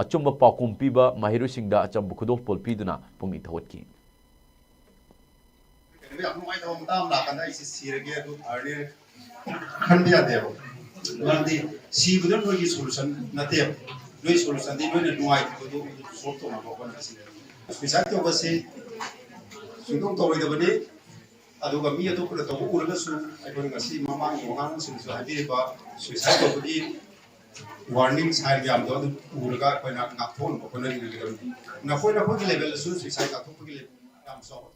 ꯑꯆꯨꯝꯕ ꯄꯥꯎꯈꯨꯝ ꯄꯤꯕ ꯃꯍꯩꯔꯣꯏꯁꯤꯡꯗ ꯑꯆꯝꯕ ꯈꯨꯗꯣꯜꯄꯣꯠ ꯄꯤꯗꯨꯅ ꯄꯨꯛꯅꯤꯡ ꯊꯧꯒꯠꯈꯤ꯫ ꯀꯩꯅꯣ ꯌꯥꯝ ꯅꯨꯡꯉꯥꯏꯇꯕ ꯃꯇꯥꯡ ꯑꯃ ꯂꯥꯛꯀꯥꯟꯗ ꯑꯩꯁꯦ ꯁꯤꯔꯒꯦ ꯑꯗꯨ ꯐꯔꯅꯤ ꯈꯟꯕ ꯌꯥꯗꯦꯕ꯫ ꯃꯔꯝꯗꯤ ꯁꯤꯕꯗꯨꯅ ꯅꯣꯏꯒꯤ solution ꯅꯠꯇꯦꯕ꯫ ꯅꯣꯏ solutionꯗꯤ ꯅꯣꯏꯅ ꯅꯨꯡꯉꯥꯏꯇꯕꯗꯨ solve ꯇꯧꯅꯕ ꯍꯣꯠꯅꯁꯤꯅꯦꯕ꯫ Suicide ꯇꯧꯕꯁꯤ ꯁꯨꯡꯇꯧ ꯇꯧꯔꯣꯏꯗꯕꯅꯤ꯫ ꯑꯗꯨꯒ ꯃꯤ ꯑꯇꯣꯞꯄꯅ ꯇꯧꯕ ꯎꯔꯒꯁꯨ, ꯑꯩꯈꯣꯏꯅ ꯉꯁꯤ ꯃꯃꯥꯡꯒꯤ ꯋꯥꯉꯥꯡꯁꯤꯡꯁꯨ ꯍꯥꯏꯕꯤꯔꯤꯕ suicide ꯇꯧꯕꯒꯤ warning sign ꯃꯌꯥꯝꯗꯣ ꯑꯗꯨ ꯎꯔꯒ ꯑꯩꯈꯣꯏꯅ ꯉꯥꯛꯊꯣꯛꯅꯕ ꯍꯣꯠꯅꯃꯤꯟꯅꯒꯗꯕꯅꯤ꯫ ꯅꯈꯣꯏ ꯅꯈꯣꯏꯒꯤ level ꯗꯁꯨ suicide ꯉꯥꯛꯊꯣꯛꯄꯒꯤ level ꯌꯥꯝ ꯆꯥꯎꯕ꯫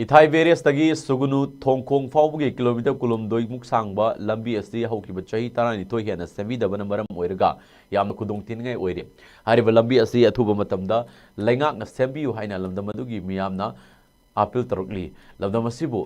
ꯏꯊꯥꯏ barrage ꯇꯒꯤ ꯁꯨꯒꯨꯅꯨ ꯊꯣꯡꯈꯣꯡ ꯐꯥꯎꯕꯒꯤ kilometre ꯀꯨꯟꯍꯨꯝꯗꯣꯏ ꯃꯨꯛ ꯁꯥꯡꯕ ꯂꯝꯕꯤ ꯑꯁꯤ ꯍꯧꯈꯤꯕ ꯆꯍꯤ ꯇꯔꯥꯅꯤꯊꯣꯏ ꯍꯦꯟꯅ ꯁꯦꯝꯕꯤꯗꯕꯅ ꯃꯔꯝ ꯑꯣꯏꯔꯒ ꯌꯥꯝꯅ ꯈꯨꯗꯣꯡ ꯊꯤꯅꯤꯡꯉꯥꯏ ꯑꯣꯏꯔꯤ꯫ ꯍꯥꯏꯔꯤꯕ ꯂꯝꯕꯤ ꯑꯁꯤ ꯑꯊꯨꯕ ꯃꯇꯝꯗ ꯂꯩꯉꯥꯛꯅ ꯁꯦꯝꯕꯤꯌꯨ ꯍꯥꯏꯅ ꯂꯝꯗꯝ ꯑꯗꯨꯒꯤ ꯃꯤꯌꯥꯝꯅ appeal ꯇꯧꯔꯛꯂꯤ꯫ ꯂꯝꯗꯝ ꯑꯁꯤꯕꯨ,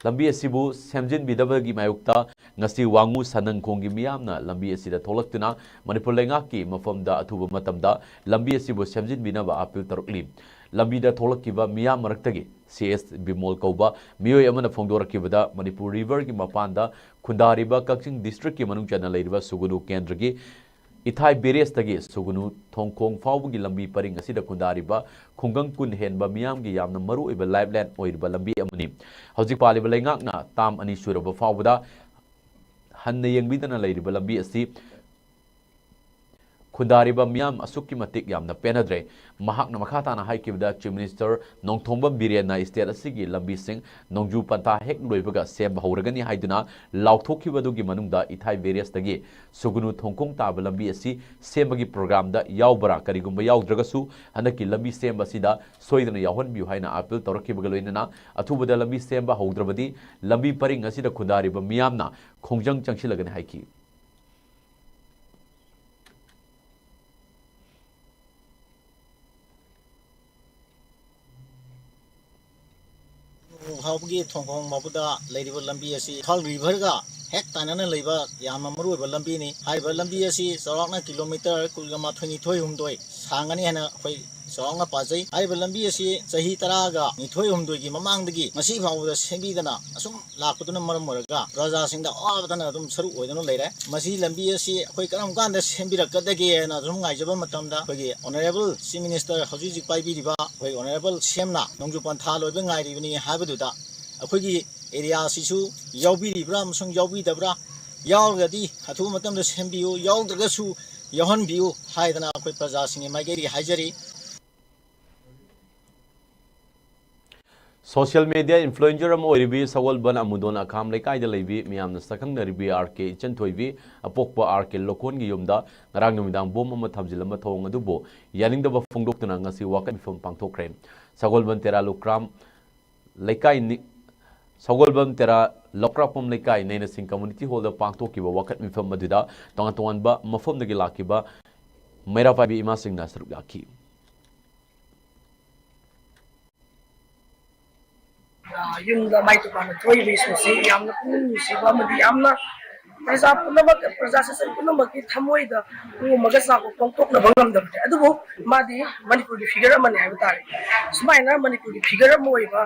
ꯂꯝꯕꯤ ꯑꯁꯤꯕꯨ ꯁꯦꯝꯖꯤꯟꯕꯤꯗꯕꯒꯤ ꯃꯥꯌꯣꯛꯇ ꯉꯁꯤ ꯋꯥꯉꯨ ꯁꯅꯪꯈꯣꯡꯒꯤ ꯃꯤꯌꯥꯝꯅ ꯂꯝꯕꯤ ꯑꯁꯤꯗ ꯊꯣꯛꯂꯛꯇꯨꯅ ꯃꯅꯤꯄꯨꯔ ꯂꯩꯉꯥꯛꯀꯤ ꯃꯐꯝꯗ ꯑꯊꯨꯕ ꯃꯇꯝꯗ ꯂꯝꯕꯤ ꯑꯁꯤꯕꯨ ꯁꯦꯝꯖꯤꯟꯕꯤꯅꯕ appeal ꯇꯧꯔꯛꯂꯤ꯫ ꯂꯝꯕꯤꯗ ꯊꯣꯛꯂꯛꯈꯤꯕ ꯃꯤꯌꯥꯝ ꯃꯔꯛꯇꯒꯤ ꯁꯤ ꯑꯦꯁ ꯕꯤꯃꯣꯜ ꯀꯧꯕ ꯃꯤꯑꯣꯏ ꯑꯃꯅ ꯐꯣꯡꯗꯣꯔꯛꯈꯤꯕꯗ, ꯃꯅꯤꯄꯨꯔ river ꯒꯤ ꯃꯄꯥꯟꯗ ꯈꯨꯟꯗꯥꯔꯤꯕ ꯀꯛꯆꯤꯡ district ꯀꯤ ꯃꯅꯨꯡ ꯆꯟꯅ ꯂꯩꯔꯤꯕ ꯁꯨꯒꯨꯅꯨ ꯀꯦꯟꯗ꯭ꯔꯒꯤ ꯏꯊꯥꯏ barrage ꯇꯒꯤ ꯁꯨꯒꯨꯅꯨ ꯊꯣꯡꯈꯣꯡ ꯐꯥꯎꯕꯒꯤ ꯂꯝꯕꯤ ꯄꯔꯤꯡ ꯑꯁꯤꯗ ꯈꯨꯟꯗꯥꯔꯤꯕ ꯈꯨꯡꯒꯪ ꯀꯨꯟ ꯍꯦꯟꯕ ꯃꯤꯌꯥꯝꯒꯤ ꯌꯥꯝꯅ ꯃꯔꯨꯑꯣꯏꯕ lifeline ꯑꯣꯏꯔꯤꯕ ꯂꯝꯕꯤ ꯑꯃꯅꯤ꯫ ꯍꯧꯖꯤꯛ ꯄꯥꯜꯂꯤꯕ ꯂꯩꯉꯥꯛꯅ term ꯑꯅꯤ ꯁꯨꯔꯕ ꯐꯥꯎꯕꯗ ꯍꯟꯅ ꯌꯦꯡꯕꯤꯗꯅ ꯂꯩꯔꯤꯕ ꯂꯝꯕꯤ ꯑꯁꯤ ꯈꯨꯟꯗꯥꯔꯤꯕ ꯃꯤꯌꯥꯝ ꯑꯁꯨꯛꯀꯤ ꯃꯇꯤꯛ ꯌꯥꯝꯅ ꯄꯦꯟꯅꯗ꯭ꯔꯦ꯫ ꯃꯍꯥꯛꯅ ꯃꯈꯥ ꯇꯥꯅ ꯍꯥꯏꯈꯤꯕꯗ, Chief Minister ꯅꯣꯡꯊꯣꯝꯕꯝ ꯕꯤꯔꯦꯟꯅ state ꯑꯁꯤꯒꯤ ꯂꯝꯕꯤꯁꯤꯡ ꯅꯣꯡꯖꯨ ꯄꯟꯊꯥ ꯍꯦꯛ ꯂꯣꯏꯕꯒ ꯁꯦꯝꯕ ꯍꯧꯔꯒꯅꯤ ꯍꯥꯏꯗꯨꯅ ꯂꯥꯎꯊꯣꯛꯈꯤꯕꯗꯨꯒꯤ ꯃꯅꯨꯡꯗ ꯏꯊꯥꯏ barrage ꯇꯒꯤ ꯁꯨꯒꯨꯅꯨ ꯊꯣꯡꯈꯣꯡ ꯇꯥꯕ ꯂꯝꯕꯤ ꯑꯁꯤ ꯁꯦꯝꯕꯒꯤ program ꯗ ꯌꯥꯎꯕ꯭ꯔꯥ? ꯀꯔꯤꯒꯨꯝꯕ ꯌꯥꯎꯗ꯭ꯔꯒꯁꯨ ꯍꯟꯗꯛꯀꯤ ꯂꯝꯕꯤ ꯁꯦꯝꯕ ꯑꯁꯤꯗ ꯁꯣꯏꯗꯅ ꯌꯥꯎꯍꯟꯕꯤꯌꯨ ꯍꯥꯏꯅ appeal ꯇꯧꯔꯛꯈꯤꯕꯒ ꯂꯣꯏꯅꯅ ꯑꯊꯨꯕꯗ ꯂꯝꯕꯤ ꯁꯦꯝꯕ ꯍꯧꯗ꯭ꯔꯕꯗꯤ ꯂꯝꯕꯤ ꯄꯔꯤꯡ ꯑꯁꯤꯗ ꯈꯨꯟꯗꯥꯔꯤꯕ ꯃꯤꯌꯥꯝꯅ ꯈꯣꯡꯖꯪ ꯆꯪꯁꯤꯜꯂꯒꯅꯤ ꯍꯥꯏꯈꯤ꯫ ꯐꯥꯎꯕꯒꯤ ꯊꯣꯡꯈꯣꯡ ꯃꯄꯨꯗ ꯂꯩꯔꯤꯕ ꯂꯝꯕꯤ ꯑꯁꯤ ꯏꯝꯐꯥꯜ river ꯒ ꯍꯦꯛ ꯇꯥꯏꯅꯅ ꯂꯩꯕ ꯌꯥꯝꯅ ꯃꯔꯨꯑꯣꯏꯕ ꯂꯝꯕꯤꯅꯤ꯫ ꯍꯥꯏꯔꯤꯕ ꯂꯝꯕꯤ ꯑꯁꯤ ꯆꯥꯎꯔꯥꯛꯅ kilometre ꯀꯨꯟꯒ ꯃꯥꯊꯣꯏ ꯅꯤꯊꯣꯏ ꯍꯨꯝꯗꯣꯏ ꯁꯥꯡꯒꯅꯤ ꯍꯥꯏꯅ ꯑꯩꯈꯣꯏ ꯆꯥꯎꯔꯥꯛꯅ ꯄꯥꯖꯩ꯫ ꯍꯥꯏꯔꯤꯕ ꯂꯝꯕꯤ ꯑꯁꯤ ꯆꯍꯤ ꯇꯔꯥꯒ ꯅꯤꯊꯣꯏ ꯍꯨꯝꯗꯣꯏꯒꯤ ꯃꯃꯥꯡꯗꯒꯤ ꯉꯁꯤ ꯐꯥꯎꯕꯗ ꯁꯦꯝꯕꯤꯗꯅ ꯑꯁꯨꯝ ꯂꯥꯛꯄꯗꯨꯅ ꯃꯔꯝ ꯑꯣꯏꯔꯒ ꯄ꯭ꯔꯖꯥꯁꯤꯡꯗ ꯑꯋꯥꯕꯇꯅ ꯑꯗꯨꯝ ꯁꯔꯨꯛ ꯑꯣꯏꯗꯨꯅ ꯂꯩꯔꯦ꯫ ꯃꯁꯤ ꯂꯝꯕꯤ ꯑꯁꯤ ꯑꯩꯈꯣꯏ ꯀꯔꯝ ꯀꯥꯟꯗ ꯁꯦꯝꯕꯤꯔꯛꯀꯗꯒꯦꯅ ꯑꯗꯨꯝ ꯉꯥꯏꯖꯕ ꯃꯇꯝꯗ, ꯑꯩꯈꯣꯏꯒꯤ Honourable Chief Minister ꯍꯧꯖꯤꯛ ꯍꯧꯖꯤꯛ ꯄꯥꯏꯕꯤꯔꯤꯕ ꯑꯩꯈꯣꯏ Honourable ꯁꯤ ꯑꯦꯝꯅ ꯅꯣꯡꯖꯨ ꯄꯟꯊꯥ ꯂꯣꯏꯕ ꯉꯥꯏꯔꯤꯕꯅꯤ ꯍꯥꯏꯕꯗꯨꯗ, ꯑꯩꯈꯣꯏꯒꯤ area ꯁꯤꯁꯨ ꯌꯥꯎꯕꯤꯔꯤꯕ꯭ꯔꯥ ꯑꯃꯁꯨꯡ ꯌꯥꯎꯕꯤꯗꯕ꯭ꯔꯥ, ꯌꯥꯎꯔꯒꯗꯤ ꯑꯊꯨꯕ ꯃꯇꯝꯗ ꯁꯦꯝꯕꯤꯌꯨ, ꯌꯥꯎꯗ꯭ꯔꯒꯁꯨ ꯌꯥꯎꯍꯟꯕꯤꯌꯨ ꯍꯥꯏꯗꯅ ꯑꯩꯈꯣꯏ ꯄ꯭ꯔꯖꯥꯁꯤꯡꯒꯤ ꯃꯥꯏꯀꯩꯗꯒꯤ ꯍꯥꯏꯖꯔꯤ꯫ Social media influencer ꯑꯃ ꯑꯣꯏꯔꯤꯕꯤ ꯁꯒꯣꯜꯕꯟ ꯑꯃꯨꯗꯣꯟ ꯑꯈꯥꯝ ꯂꯩꯀꯥꯏꯗ ꯂꯩꯕꯤ ꯃꯤꯌꯥꯝꯅ ꯁꯛꯈꯪꯅꯔꯤꯕꯤ ꯑꯥꯔ ꯀꯦ ꯏꯆꯟꯊꯣꯏꯕꯤ, ꯑꯄꯣꯛꯄ ꯑꯥꯔ ꯀꯦ ꯂꯣꯀꯣꯟꯒꯤ ꯌꯨꯝꯗ ꯉꯔꯥꯡ ꯅꯨꯃꯤꯗꯥꯡ ꯕꯣꯝ ꯑꯃ ꯊꯝꯖꯤꯜꯂꯝꯕ ꯊꯧꯑꯣꯡ ꯑꯗꯨꯕꯨ ꯌꯥꯅꯤꯡꯗꯕ ꯐꯣꯡꯗꯣꯛꯇꯨꯅ ꯉꯁꯤ ꯋꯥꯀꯠ ꯃꯤꯐꯝ ꯄꯥꯡꯊꯣꯛꯈ꯭ꯔꯦ꯫ ꯁꯒꯣꯜꯕꯟ ꯇꯦꯔꯥ ꯂꯨꯀ꯭ꯔꯥꯝ ꯂꯩꯀꯥꯏ ꯅꯤ-, ꯁꯒꯣꯜꯕꯟ ꯇꯦꯔꯥ ꯂꯧꯀ꯭ꯔꯥꯛꯄꯝ ꯂꯩꯀꯥꯏ ꯅꯩꯅꯁꯤꯡ community hall ꯗ ꯄꯥꯡꯊꯣꯛꯈꯤꯕ ꯋꯥꯀꯠ ꯃꯤꯐꯝ ꯑꯗꯨꯗ ꯇꯣꯉꯥꯟ ꯇꯣꯉꯥꯟꯕ ꯃꯐꯝꯗꯒꯤ ꯂꯥꯛꯈꯤꯕ ꯃꯩꯔꯥ ꯄꯥꯏꯕꯤ ꯏꯃꯥꯁꯤꯡꯅ ꯁꯔꯨꯛ ꯌꯥꯈꯤ꯫ ꯑ, ꯌꯨꯝꯗ ꯃꯥꯏ ꯇꯨꯄꯥꯟꯅ ꯊꯣꯛꯏꯕ ꯏꯁꯨꯁꯤ ꯌꯥꯝꯅ ꯄꯨꯛꯅꯤꯡ ꯅꯨꯡꯁꯤꯕ ꯑꯃꯗꯤ ꯌꯥꯝꯅ ꯄ꯭ꯔꯖꯥ ꯄꯨꯝꯅꯃꯛ, ꯄ꯭ꯔꯖꯥ ꯁꯦꯁꯟ ꯄꯨꯝꯅꯃꯛꯀꯤ ꯊꯃꯣꯏꯗ ꯎ ꯑꯃꯒ ꯆꯥꯛꯄ ꯐꯣꯡꯗꯣꯛꯅꯕ ꯉꯝꯗꯕꯅꯤ꯫ ꯑꯗꯨꯕꯨ ꯃꯥꯗꯤ ꯃꯅꯤꯄꯨꯔꯒꯤ figure ꯑꯃꯅꯤ ꯍꯥꯏꯕ ꯇꯥꯔꯦ꯫ ꯁꯨꯃꯥꯏꯅ ꯃꯅꯤꯄꯨꯔꯒꯤ figure ꯑꯃ ꯑꯣꯏꯕ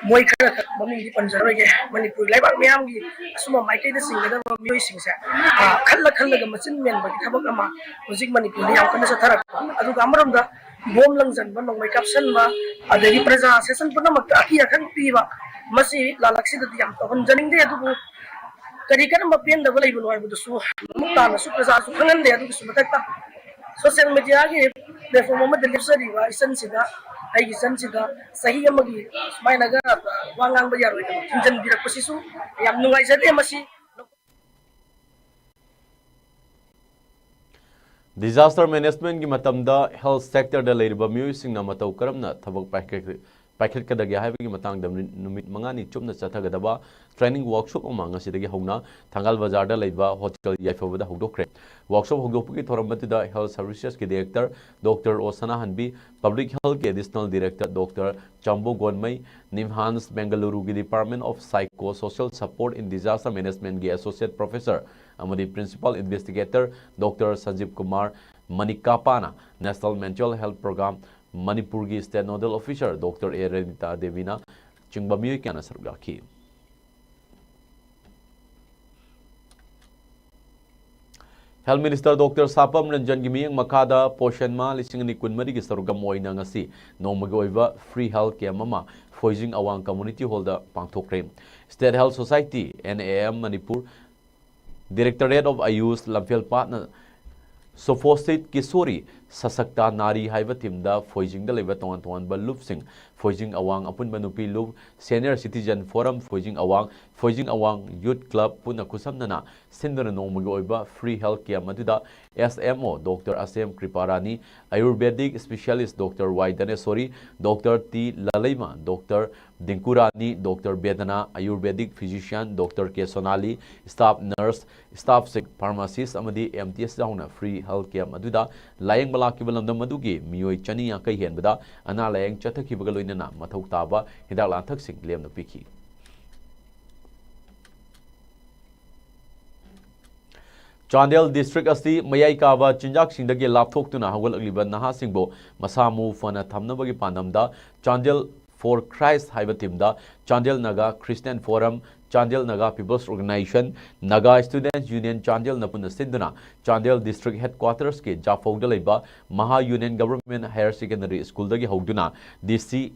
ꯃꯣꯏ ꯈꯔ ꯈꯛ ꯃꯃꯤꯡꯗꯤ ꯄꯟꯖꯔꯣꯏꯒꯦ꯫ ꯃꯅꯤꯄꯨꯔ ꯂꯩꯕꯥꯛ ꯃꯤꯌꯥꯝꯒꯤ ꯑꯆꯨꯝꯕ ꯃꯥꯏꯀꯩꯗ ꯆꯤꯡꯒꯗꯕ ꯃꯤꯑꯣꯏꯁꯤꯡꯁꯦ, ꯑ, ꯈꯜꯂ ꯈꯜꯂꯒ ꯃꯆꯤꯟ ꯃꯦꯟꯕꯒꯤ ꯊꯕꯛ ꯑꯃ ꯍꯧꯖꯤꯛ ꯃꯅꯤꯄꯨꯔꯗ ꯌꯥꯝ ꯀꯟꯅ ꯆꯠꯊꯔꯛꯄ꯫ ꯑꯗꯨꯒ ꯑꯃꯔꯣꯝꯗ ꯕꯣꯝ ꯂꯪꯁꯤꯟꯕ, ꯅꯣꯡꯃꯩ ꯀꯥꯞꯁꯤꯟꯕ, ꯑꯗꯒꯤ ꯄ꯭ꯔꯖꯥ ꯁꯦꯁꯟ ꯄꯨꯝꯅꯃꯛꯇ ꯑꯀꯤ ꯑꯈꯪ ꯄꯤꯕ, ꯃꯁꯤ ꯂꯥꯜꯂꯛꯁꯤꯗꯗꯤ ꯌꯥꯝ ꯇꯧꯍꯟꯖꯅꯤꯡꯗꯦ꯫ ꯑꯗꯨꯕꯨ ꯀꯔꯤ ꯀꯔꯝꯕ ꯄꯦꯟꯗꯕ ꯂꯩꯕꯅꯣ ꯍꯥꯏꯕꯗꯨꯁꯨ ꯃꯃꯨꯠ ꯇꯥꯅꯁꯨ ꯄ꯭ꯔꯖꯥꯁꯨ ꯈꯪꯍꯟꯗꯦ꯫ ꯑꯗꯨꯒꯤꯁꯨ ꯃꯊꯛꯇ social media ꯒꯤ platform ꯑꯃꯗ ꯂꯦꯞꯆꯔꯤꯕ ꯏꯆꯟꯁꯤꯗ, ꯑꯩꯒꯤ ꯏꯆꯟꯁꯤꯗ ꯆꯍꯤ ꯑꯃꯒꯤ ꯁꯨꯃꯥꯏꯅꯒ ꯋꯥ ꯉꯥꯡꯕ ꯌꯥꯔꯣꯏꯗꯕ ꯊꯤꯡꯖꯤꯟꯕꯤꯔꯛꯄꯁꯤꯁꯨ ꯌꯥꯝ ꯅꯨꯡꯉꯥꯏꯖꯗꯦ꯫ ꯃꯁꯤ Disaster management ꯀꯤ ꯃꯇꯝꯗ health sector ꯗ ꯂꯩꯔꯤꯕ ꯃꯤꯑꯣꯏꯁꯤꯡꯅ ꯃꯇꯧ ꯀꯔꯝꯅ ꯊꯕꯛ ꯄꯥꯏꯈꯠ-, ꯄꯥꯏꯈꯠꯀꯗꯒꯦ ꯍꯥꯏꯕꯒꯤ ꯃꯇꯥꯡꯗ ꯅꯨꯃꯤꯠ, ꯅꯨꯃꯤꯠ ꯃꯉꯥꯅꯤ ꯆꯨꯞꯅ ꯆꯠꯊꯒꯗꯕ training workshop ꯑꯃ ꯉꯁꯤꯗꯒꯤ ꯍꯧꯅ ꯊꯪꯒꯥꯜ ꯕꯖꯥꯔꯗ ꯂꯩꯕ Hotel ꯌꯥꯏꯐꯕꯗ ꯍꯧꯗꯣꯛꯈ꯭ꯔꯦ꯫ Workshop ꯍꯧꯗꯣꯛꯄꯒꯤ ꯊꯧꯔꯝ ꯑꯗꯨꯗ Health Services ꯀꯤ Director Doctor ꯑꯣ ꯁꯅꯥꯍꯟꯕꯤ, Public Health ꯀꯤ Additional Director Doctor ꯆꯥꯝꯕꯣ ꯒꯣꯟꯃꯩ, NIMHANS Bengaluru ꯒꯤ Department of Psychosocial Support in Disaster Management ꯀꯤ Associate Professor ꯑꯃꯗꯤ Principal Investigator Doctor ꯁꯟꯖꯤꯕ Kumar ꯃꯅꯤꯀꯥꯄꯥꯅ, National Mental Health Program ꯃꯅꯤꯄꯨꯔꯒꯤ State Nodal Officer Doctor ꯑꯦ ꯔꯦꯅꯤꯇꯥ ꯗꯦꯕꯤꯅ ꯆꯤꯡꯕ ꯃꯤꯑꯣꯏ ꯀꯌꯥꯅ ꯁꯔꯨꯛ ꯌꯥꯈꯤ꯫ Health Minister Doctor ꯁꯥꯄꯝ ꯔꯟꯖꯟꯒꯤ ꯃꯤꯠꯌꯦꯡ ꯃꯈꯥꯗ ꯄꯣꯁꯟ ꯃꯥ ꯂꯤꯁꯤꯡ ꯑꯅꯤ ꯀꯨꯟꯃꯔꯤꯒꯤ ꯁꯔꯨꯛ ꯑꯃ ꯑꯣꯏꯅ ꯉꯁꯤ ꯅꯣꯡꯃꯒꯤ ꯑꯣꯏꯕ free health camp ꯑꯃ ꯐꯣꯏꯖꯤꯡ ꯑꯋꯥꯡ Community Hall the ꯄꯥꯡꯊꯣꯛꯈ꯭ꯔꯦ꯫ State Health Society, N A M Manipur Directorate of Ayush ꯂꯝꯐꯦꯜꯄꯥꯠꯅ Supposite Kishori Sashakta Nari ꯍꯥꯏꯕ theme ꯗ ꯐꯣꯏꯖꯤꯡꯗ ꯂꯩꯕ ꯇꯣꯉꯥꯟ ꯇꯣꯉꯥꯟꯕ ꯂꯨꯞꯁꯤꯡ ꯐꯣꯏꯖꯤꯡ ꯑꯋꯥꯡ ꯑꯄꯨꯟꯕ ꯅꯨꯄꯤ ꯂꯨꯞ, Senior Citizen Forum ꯐꯣꯏꯖꯤꯡ ꯑꯋꯥꯡ, ꯐꯣꯏꯖꯤꯡ ꯑꯋꯥꯡ Youth Club ꯄꯨꯟꯅ ꯈꯨꯠꯁꯝꯅꯅ ꯁꯤꯟꯗꯨꯅ ꯅꯣꯡꯃꯒꯤ ꯑꯣꯏꯕ free health camp ꯑꯗꯨꯗ S M O Doctor ꯑꯁꯦꯝ ꯀ꯭ꯔꯤꯄꯥꯔꯥꯅꯤ, Ayurvedic Specialist Doctor Y ꯙꯅꯦꯁꯣꯔꯤ, Doctor T ꯂꯂꯩꯃ, Doctor ꯗꯤꯡꯀꯨꯔꯥꯅꯤ, Doctor ꯕꯦꯗꯅꯥ, Ayurvedic Physician Doctor ꯀꯦ ꯁꯣꯅꯥꯂꯤ, staff nurse, staff ꯁꯤꯡ, pharmacist ꯑꯃꯗꯤ M T S ꯌꯥꯎꯅ free health camp ꯑꯗꯨꯗ ꯂꯥꯌꯦꯡꯕ ꯂꯥꯛꯈꯤꯕ ꯂꯝꯗꯝ ꯑꯗꯨꯒꯤ ꯃꯤꯑꯣꯏ ꯆꯅꯤ ꯌꯥꯡꯈꯩ ꯍꯦꯟꯕꯗ ꯑꯅꯥ ꯂꯥꯌꯦꯡ ꯆꯠꯊꯈꯤꯕꯒ ꯂꯣꯏꯅꯅ ꯃꯊꯧ ꯇꯥꯕ ꯍꯤꯗꯥꯛ ꯂꯥꯡꯊꯛꯁꯤꯡ ꯂꯦꯝꯅ ꯄꯤꯈꯤ꯫ ꯆꯥꯟꯗꯦꯜ district ꯑꯁꯤ ꯃꯌꯥꯏ ꯀꯥꯕ ꯆꯤꯟꯖꯥꯛꯁꯤꯡꯗꯒꯤ ꯂꯥꯞꯊꯣꯛꯇꯨꯅ ꯍꯧꯒꯠꯂꯛꯂꯤꯕ ꯅꯍꯥꯁꯤꯡꯕꯨ ꯃꯁꯥ ꯃꯎ ꯐꯅ ꯊꯝꯅꯕꯒꯤ ꯄꯥꯟꯗꯝꯗ Chandel for Christ ꯍꯥꯏꯕ theme ꯗ Chandel Naga Christian Forum, Chandel Naga People's Organization, Naga Students Union Chandel ꯅ ꯄꯨꯟꯅ ꯁꯤꯟꯗꯨꯅ Chandel District Headquarters ꯀꯤ ꯖꯥꯐꯧꯗ ꯂꯩꯕ Maha Union Government Higher Secondary School ꯗꯒꯤ ꯍꯧꯗꯨꯅ D C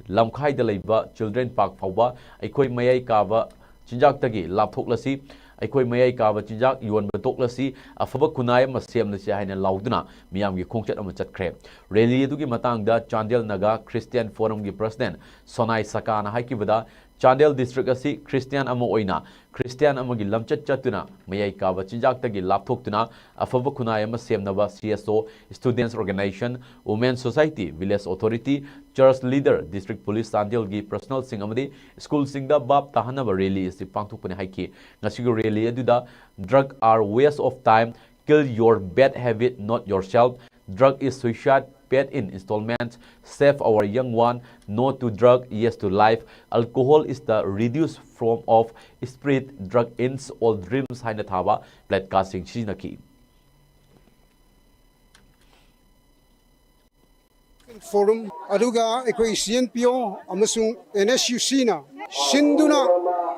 ꯂꯝꯈꯥꯏꯗ ꯂꯩꯕ Children Park ꯐꯥꯎꯕ ꯑꯩꯈꯣꯏ ꯃꯌꯥꯏ ꯀꯥꯕ ꯆꯤꯟꯖꯥꯛꯇꯒꯤ ꯂꯥꯞꯊꯣꯛꯂꯁꯤ, ꯑꯩꯈꯣꯏ ꯃꯌꯥꯏ ꯀꯥꯕ ꯆꯤꯟꯖꯥꯛ ꯌꯣꯟꯕ ꯇꯣꯛꯂꯁꯤ, ꯑꯐꯕ ꯈꯨꯟꯅꯥꯏ ꯑꯃ ꯁꯦꯝꯂꯁꯤ ꯍꯥꯏꯅ ꯂꯥꯎꯗꯨꯅ ꯃꯤꯌꯥꯝꯒꯤ ꯈꯣꯡꯆꯠ ꯑꯃ ꯆꯠꯈ꯭ꯔꯦ꯫ Rally ꯑꯗꯨꯒꯤ ꯃꯇꯥꯡꯗ Chandel Naga Christian Forum ꯒꯤ President ꯁꯣꯅꯥꯏ ꯁꯀꯥꯅ ꯍꯥꯏꯈꯤꯕꯗ, ꯆꯥꯟꯗꯦꯜ district ꯑꯁꯤ Christian ꯑꯃ ꯑꯣꯏꯅ Christian ꯑꯃꯒꯤ ꯂꯝꯆꯠ ꯆꯠꯇꯨꯅ ꯃꯌꯥꯏ ꯀꯥꯕ ꯆꯤꯟꯖꯥꯛꯇꯒꯤ ꯂꯥꯞꯊꯣꯛꯇꯨꯅ ꯑꯐꯕ ꯈꯨꯟꯅꯥꯏ ꯑꯃ ꯁꯦꯝꯅꯕ C S O, Students Organization, Women Society, Village Authority, Church Leader, District Police ꯆꯥꯟꯗꯦꯜꯒꯤ personnel ꯁꯤꯡ ꯑꯃꯗꯤ school ꯁꯤꯡꯗ ꯚꯥꯞ ꯇꯥꯍꯟꯅꯕ rally ꯑꯁꯤ ꯄꯥꯡꯊꯣꯛꯄꯅꯤ ꯍꯥꯏꯈꯤ꯫ ꯉꯁꯤꯒꯤ rally ꯑꯗꯨꯗ Drug are waste of time, kill your bad habit, not yourself, drug is suicide, paid in installments, save our young one, no to drug, yes to life, alcohol is the reduced form of spirit, drug ends all dreams ꯍꯥꯏꯅ ꯊꯥꯕ placard ꯁꯤꯡ ꯁꯤꯖꯤꯟꯅꯈꯤ꯫ Forum ꯑꯗꯨꯒ ꯑꯩꯈꯣꯏ C N P O ꯑꯃꯁꯨꯡ N S U C ꯅ ꯁꯤꯟꯗꯨꯅ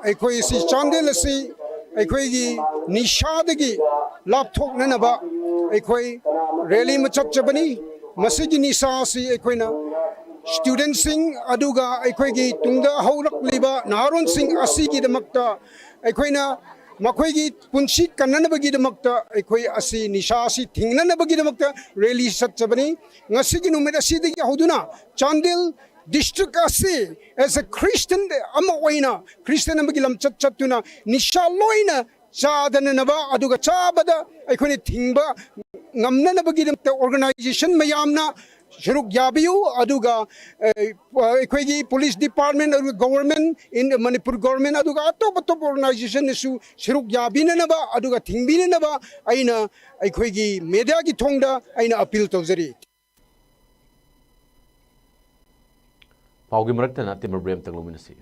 ꯑꯩꯈꯣꯏ ꯑꯁꯤ ꯆꯥꯟꯗꯦꯜ ꯑꯁꯤ ꯑꯩꯈꯣꯏꯒꯤ ꯅꯤꯁꯥꯗꯒꯤ ꯂꯥꯞꯊꯣꯛꯅꯅꯕ ꯑꯩꯈꯣꯏ rally ꯑꯃ ꯆꯠꯆꯕꯅꯤ꯫ ꯃꯁꯤꯒꯤ ꯅꯤꯁꯥ ꯑꯁꯤ ꯑꯩꯈꯣꯏꯅ student ꯁꯤꯡ ꯑꯗꯨꯒ ꯑꯩꯈꯣꯏꯒꯤ ꯇꯨꯡꯗ ꯍꯧꯔꯛꯂꯤꯕ ꯅꯍꯥꯔꯣꯟꯁꯤꯡ ꯑꯁꯤꯒꯤꯗꯃꯛꯇ ꯑꯩꯈꯣꯏꯅ ꯃꯈꯣꯏꯒꯤ ꯄꯨꯟꯁꯤ ꯀꯟꯅꯅꯕꯒꯤꯗꯃꯛꯇ ꯑꯩꯈꯣꯏ ꯑꯁꯤ ꯅꯤꯁꯥ ꯑꯁꯤ ꯊꯤꯡꯅꯅꯕꯒꯤꯗꯃꯛꯇ rally ꯆꯠꯆꯕꯅꯤ꯫ ꯉꯁꯤꯒꯤ ꯅꯨꯃꯤꯠ ꯑꯁꯤꯗꯒꯤ ꯍꯧꯗꯨꯅ ꯆꯥꯟꯗꯦꯜ District ꯑꯁꯤ as a Christian ꯑꯃ ꯑꯣꯏꯅ, Christian ꯑꯃꯒꯤ ꯂꯝꯆꯠ ꯆꯠꯇꯨꯅ ꯅꯤꯁꯥ ꯂꯣꯏꯅ ꯆꯥꯗꯅꯅꯕ, ꯑꯗꯨꯒ ꯆꯥꯕꯗ ꯑꯩꯈꯣꯏꯅ ꯊꯤꯡꯕ ꯉꯝꯅꯅꯕꯒꯤꯗꯃꯛꯇ organization ꯃꯌꯥꯝꯅ ꯁꯔꯨꯛ ꯌꯥꯕꯤꯌꯨ꯫ ꯑꯗꯨꯒ ꯑꯩꯈꯣꯏꯒꯤ police department, ꯑꯗꯨꯒ government in Manipur government, ꯑꯗꯨꯒ ꯑꯇꯣꯞ ꯑꯇꯣꯞꯄ organizationꯅꯁꯨ ꯁꯔꯨꯛ ꯌꯥꯕꯤꯅꯅꯕ ꯑꯗꯨꯒ ꯊꯤꯡꯕꯤꯅꯅꯕ ꯑꯩꯅ ꯑꯩꯈꯣꯏꯒꯤ mediaꯒꯤ ꯊꯣꯡꯗ ꯑꯩꯅ appeal ꯇꯧꯖꯔꯤ꯫ ꯄꯥꯎꯒꯤ ꯃꯔꯛꯇ ꯅꯥꯇꯦꯝꯕ ꯕ꯭ꯔꯦꯝꯇꯪ ꯂꯧꯃꯤꯟꯅꯁꯤ꯫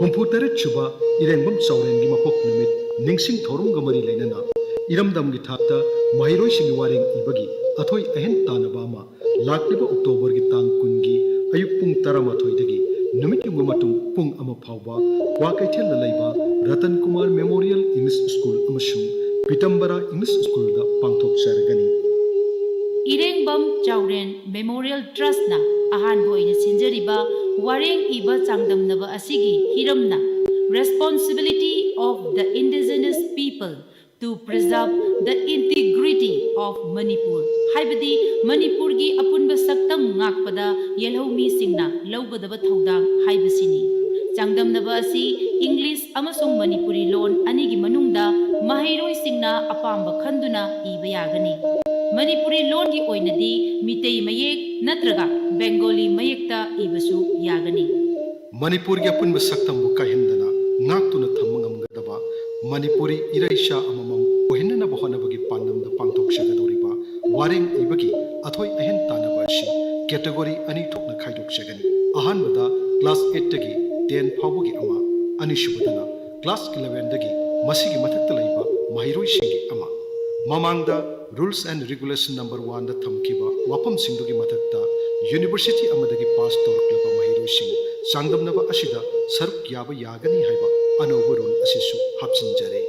ꯍꯨꯝꯐꯨ ꯇꯔꯦꯠ ꯁꯨꯕ ꯏꯔꯦꯡꯕꯝ ꯆꯥꯎꯔꯦꯟꯒꯤ ꯃꯄꯣꯛ ꯅꯨꯃꯤꯠ ꯅꯤꯡꯁꯤꯡ ꯊꯧꯔꯝꯒ ꯃꯔꯤ ꯂꯩꯅꯅ ꯏꯔꯝꯗꯝꯒꯤ ꯊꯥꯛꯇ ꯃꯍꯩꯔꯣꯏꯁꯤꯡꯒꯤ ꯋꯥꯔꯦꯡ ꯏꯕꯒꯤ ꯑꯊꯣꯏ ꯑꯍꯦꯟ ꯇꯥꯟꯅꯕ ꯑꯃ ꯂꯥꯛꯂꯤꯕ Octoberꯒꯤ ꯇꯥꯡ ꯀꯨꯟꯒꯤ ꯑꯌꯨꯛ ꯄꯨꯡ ꯇꯔꯥꯃꯥꯊꯣꯏꯗꯒꯤ ꯅꯨꯃꯤꯠ ꯌꯨꯡꯕ ꯃꯇꯨꯡ ꯄꯨꯡ ꯑꯃ ꯐꯥꯎꯕ ꯀ꯭ꯋꯥꯀꯩꯊꯦꯜꯗ ꯂꯩꯕ Ratan Kumar Memorial English School ꯑꯃꯁꯨꯡ ꯄꯤꯇꯝꯕꯔꯥ English Schoolꯗ ꯄꯥꯡꯊꯣꯛꯆꯔꯒꯅꯤ꯫ ꯏꯔꯦꯡꯕꯝ ꯆꯥꯎꯔꯦꯟ Memorial Trustꯅ ꯑꯍꯥꯟꯕ ꯑꯣꯏꯅ ꯁꯤꯟꯖꯔꯤꯕ ꯋꯥꯔꯦꯡ ꯏꯕ ꯆꯥꯡꯗꯝꯅꯕ ꯑꯁꯤꯒꯤ ꯍꯤꯔꯝꯅ Responsibility of the Indigenous People to Preserve the Integrity of Manipur ꯍꯥꯏꯕꯗꯤ ꯃꯅꯤꯄꯨꯔꯒꯤ ꯑꯄꯨꯟꯕ ꯁꯛꯇꯝ ꯉꯥꯛꯄꯗ ꯌꯦꯜꯍꯧꯃꯤꯁꯤꯡꯅ ꯂꯧꯒꯗꯕ ꯊꯧꯗꯥꯡ ꯍꯥꯏꯕꯁꯤꯅꯤ꯫ ꯆꯥꯡꯗꯝꯅꯕ ꯑꯁꯤ English ꯑꯃꯁꯨꯡ ꯃꯅꯤꯄꯨꯔꯤ ꯂꯣꯟ ꯑꯅꯤꯒꯤ ꯃꯅꯨꯡꯗ ꯃꯍꯩꯔꯣꯏꯁꯤꯡꯅ ꯑꯄꯥꯝꯕ ꯈꯟꯗꯨꯅ ꯏꯕ ꯌꯥꯒꯅꯤ꯫ ꯃꯅꯤꯄꯨꯔꯤ ꯂꯣꯟꯒꯤ ꯑꯣꯏꯅꯗꯤ ꯃꯤꯇꯩ ꯃꯌꯦꯛ ꯅꯠꯇ꯭ꯔꯒ Bengali ꯃꯌꯦꯛꯇ ꯏꯕꯁꯨ ꯌꯥꯒꯅꯤ꯫ ꯃꯅꯤꯄꯨꯔꯒꯤ ꯑꯄꯨꯟꯕ ꯁꯛꯇꯝꯕꯨ ꯀꯥꯏꯍꯟꯗꯅ ꯉꯥꯛꯇꯨꯅ ꯊꯝꯕ ꯉꯝꯒꯗꯕ ꯃꯅꯤꯄꯨꯔꯤ ꯏꯔꯩꯆꯥ ꯑꯃꯃꯝ ꯑꯣꯏꯍꯟꯅꯅꯕ ꯍꯣꯠꯅꯕꯒꯤ ꯄꯥꯟꯗꯝꯗ ꯄꯥꯡꯊꯣꯛꯆꯒꯗꯧꯔꯤꯕ ꯋꯥꯔꯦꯡ ꯏꯕꯒꯤ ꯑꯊꯣꯏ ꯑꯍꯦꯟ ꯇꯥꯟꯅꯕ ꯑꯁꯤ category ꯑꯅꯤ ꯊꯣꯛꯅ ꯈꯥꯏꯗꯣꯛꯆꯒꯅꯤ꯫ ꯑꯍꯥꯟꯕꯗ class eightꯇꯒꯤ ten ꯐꯥꯎꯕꯒꯤ ꯑꯃ, ꯑꯅꯤꯁꯨꯕꯗꯅ class elevenꯗꯒꯤ ꯃꯁꯤꯒꯤ ꯃꯊꯛꯇ ꯂꯩꯕ ꯃꯍꯩꯔꯣꯏꯁꯤꯡꯒꯤ ꯑꯃ꯫ ꯃꯃꯥꯡꯗ Rules and Regulation number oneꯗ ꯊꯝꯈꯤꯕ ꯋꯥꯐꯝꯁꯤꯡꯗꯨꯒꯤ ꯃꯊꯛꯇ university ꯑꯃꯗꯒꯤ pass ꯇꯧꯔꯛꯂꯕ ꯃꯍꯩꯔꯣꯏꯁꯤꯡ ꯆꯥꯡꯗꯝꯅꯕ ꯑꯁꯤꯗ ꯁꯔꯨꯛ ꯌꯥꯕ ꯌꯥꯒꯅꯤ ꯍꯥꯏꯕ ꯑꯅꯧꯕ rule ꯑꯁꯤꯁꯨ ꯍꯥꯞꯆꯤꯟꯖꯔꯦ꯫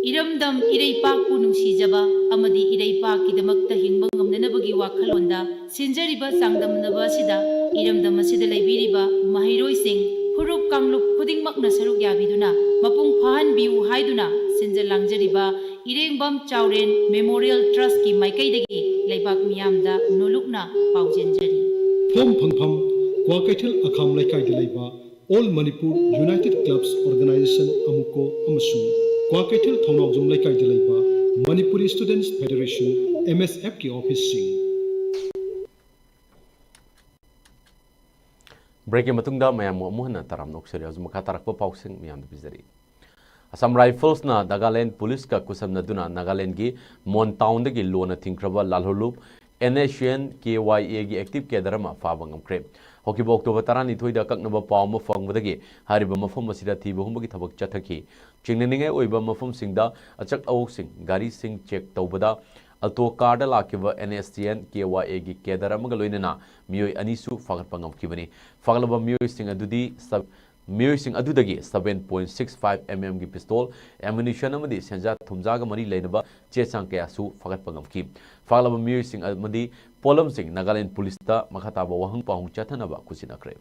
ꯏꯔꯝꯗꯝ ꯏꯔꯩꯄꯥꯛꯄꯨ ꯅꯨꯡꯁꯤꯖꯕ ꯑꯃꯗꯤ ꯏꯔꯩꯄꯥꯛꯀꯤꯗꯃꯛꯇ ꯍꯤꯡꯕ ꯉꯝꯅꯅꯕꯒꯤ ꯋꯥꯈꯜꯂꯣꯟꯗ ꯁꯤꯟꯖꯔꯤꯕ ꯆꯥꯡꯗꯝꯅꯕ ꯑꯁꯤꯗ ꯏꯔꯝꯗꯝ ꯑꯁꯤꯗ ꯂꯩꯕꯤꯔꯤꯕ ꯃꯍꯩꯔꯣꯏꯁꯤꯡ, ꯐꯨꯔꯨꯞ ꯀꯥꯡꯂꯨꯞ ꯈꯨꯗꯤꯡꯃꯛꯅ ꯁꯔꯨꯛ ꯌꯥꯕꯤꯗꯨꯅ ꯃꯄꯨꯡ ꯐꯥꯍꯟꯕꯤꯌꯨ ꯍꯥꯏꯗꯨꯅ ꯁꯤꯟꯖ ꯂꯥꯡꯖꯔꯤꯕ ꯏꯔꯦꯡꯕꯝ ꯆꯥꯎꯔꯦꯟ Memorial Trustꯀꯤ ꯃꯥꯏꯀꯩꯗꯒꯤ ꯂꯩꯕꯥꯛ ꯃꯤꯌꯥꯝꯗ ꯅꯣꯂꯨꯛꯅ ꯄꯥꯎꯖꯦꯟꯖꯔꯤ꯫ ꯐꯣꯝ ꯐꯪꯐꯝ: ꯀ꯭ꯋꯥꯀꯩꯊꯦꯜ ꯑꯈꯥꯝ ꯂꯩꯀꯥꯏꯗ ꯂꯩꯕ All Manipur United Clubs Organization, ꯑꯃꯨꯀꯣ, ꯑꯃꯁꯨꯡ ꯀ꯭ꯋꯥꯀꯩꯊꯦꯜ ꯊꯧꯅꯥꯎꯖꯝ ꯂꯩꯀꯥꯏꯗ ꯂꯩꯕ Manipuri Students Federation, M S F ꯀꯤ ꯑꯣꯐꯤꯁꯁꯤꯡ꯫ ꯕ꯭ꯔꯦꯛꯀꯤ ꯃꯇꯨꯡꯗ ꯃꯌꯥꯝꯕꯨ ꯑꯃꯨꯛ ꯍꯟꯅ ꯇꯔꯥꯝꯅ ꯑꯣꯛꯆꯔꯤ꯫ ꯍꯧꯖꯤꯛ ꯃꯈꯥ ꯇꯥꯔꯛꯄ ꯄꯥꯎꯁꯤꯡ ꯃꯌꯥꯝꯗ ꯄꯤꯖꯔꯤ꯫ ꯑꯁꯥꯝ ꯔꯥꯏꯐꯜꯁꯅ ꯅꯥꯒꯥꯂꯦꯟ ꯄꯨꯂꯤꯁꯀ ꯈꯨꯠꯁꯝꯅꯗꯨꯅ ꯅꯥꯒꯥꯂꯦꯟꯒꯤ ꯃꯣꯟ ꯇꯥꯎꯟꯗꯒꯤ ꯂꯣꯟꯅ ꯊꯤꯡꯈ꯭ꯔꯕ ꯂꯥꯜꯍꯧꯂꯨꯞ N S C N K Y A ꯒꯤ ꯑꯦꯛꯇꯤꯚ ꯀꯦꯗꯔ ꯑꯃ ꯐꯥꯕ ꯉꯝꯈ꯭ꯔꯦ꯫ ꯍꯧꯈꯤꯕ ꯑꯣꯛꯇꯣꯕꯔ ꯇꯔꯥꯅꯤꯊꯣꯏꯗ ꯑꯀꯛꯅꯕ ꯄꯥꯎ ꯑꯃ ꯐꯪꯕꯗꯒꯤ ꯍꯥꯏꯔꯤꯕ ꯃꯐꯝ ꯑꯁꯤꯗ ꯊꯤꯕ ꯍꯨꯝꯕꯒꯤ ꯊꯕꯛ ꯆꯠꯊꯈꯤ꯫ ꯆꯤꯡꯅꯅꯤꯡꯉꯥꯏ ꯑꯣꯏꯕ ꯃꯐꯝꯁꯤꯡꯗ ꯑꯆꯛ ꯑꯋꯣꯛꯁꯤꯡ, ꯒꯥꯔꯤꯁꯤꯡ ꯆꯦꯛ ꯇꯧꯕꯗ ꯑꯜꯇꯣ ꯀꯥꯔꯗ ꯂꯥꯛꯈꯤꯕ N S C N K Y A ꯒꯤ ꯀꯦꯗꯔ ꯑꯃꯒ ꯂꯣꯏꯅꯅ ꯃꯤꯑꯣꯏ ꯑꯅꯤꯁꯨ ꯐꯥꯒꯠꯄ ꯉꯝꯈꯤꯕꯅꯤ꯫ ꯐꯥꯒꯠꯂꯕ ꯃꯤꯑꯣꯏꯁꯤꯡ ꯑꯗꯨꯗꯤ ꯁꯕ-, ꯃꯤꯑꯣꯏꯁꯤꯡ ꯑꯗꯨꯗꯒꯤ seven point six five M M ꯒꯤ ꯄꯤꯁꯇꯣꯜ, ꯑꯦꯃꯨꯅꯤꯁꯟ ꯑꯃꯗꯤ ꯁꯦꯟꯖꯥ ꯊꯨꯝꯖꯥꯒ ꯃꯔꯤ ꯂꯩꯅꯕ ꯆꯦ ꯆꯥꯡ ꯀꯌꯥꯁꯨ ꯐꯥꯒꯠꯄ ꯉꯝꯈꯤ꯫ ꯐꯥꯒꯠꯂꯕ ꯃꯤꯑꯣꯏꯁꯤꯡ ꯑꯃꯗꯤ ꯄꯣꯠꯂꯝꯁꯤꯡ ꯅꯥꯒꯥꯂꯦꯟ ꯄꯨꯂꯤꯁꯇ ꯃꯈꯥ ꯇꯥꯕ ꯋꯥꯍꯪ ꯄꯥꯎꯍꯪ ꯆꯠꯊꯅꯕ ꯈꯨꯠꯁꯤꯟꯅꯈ꯭ꯔꯦ꯫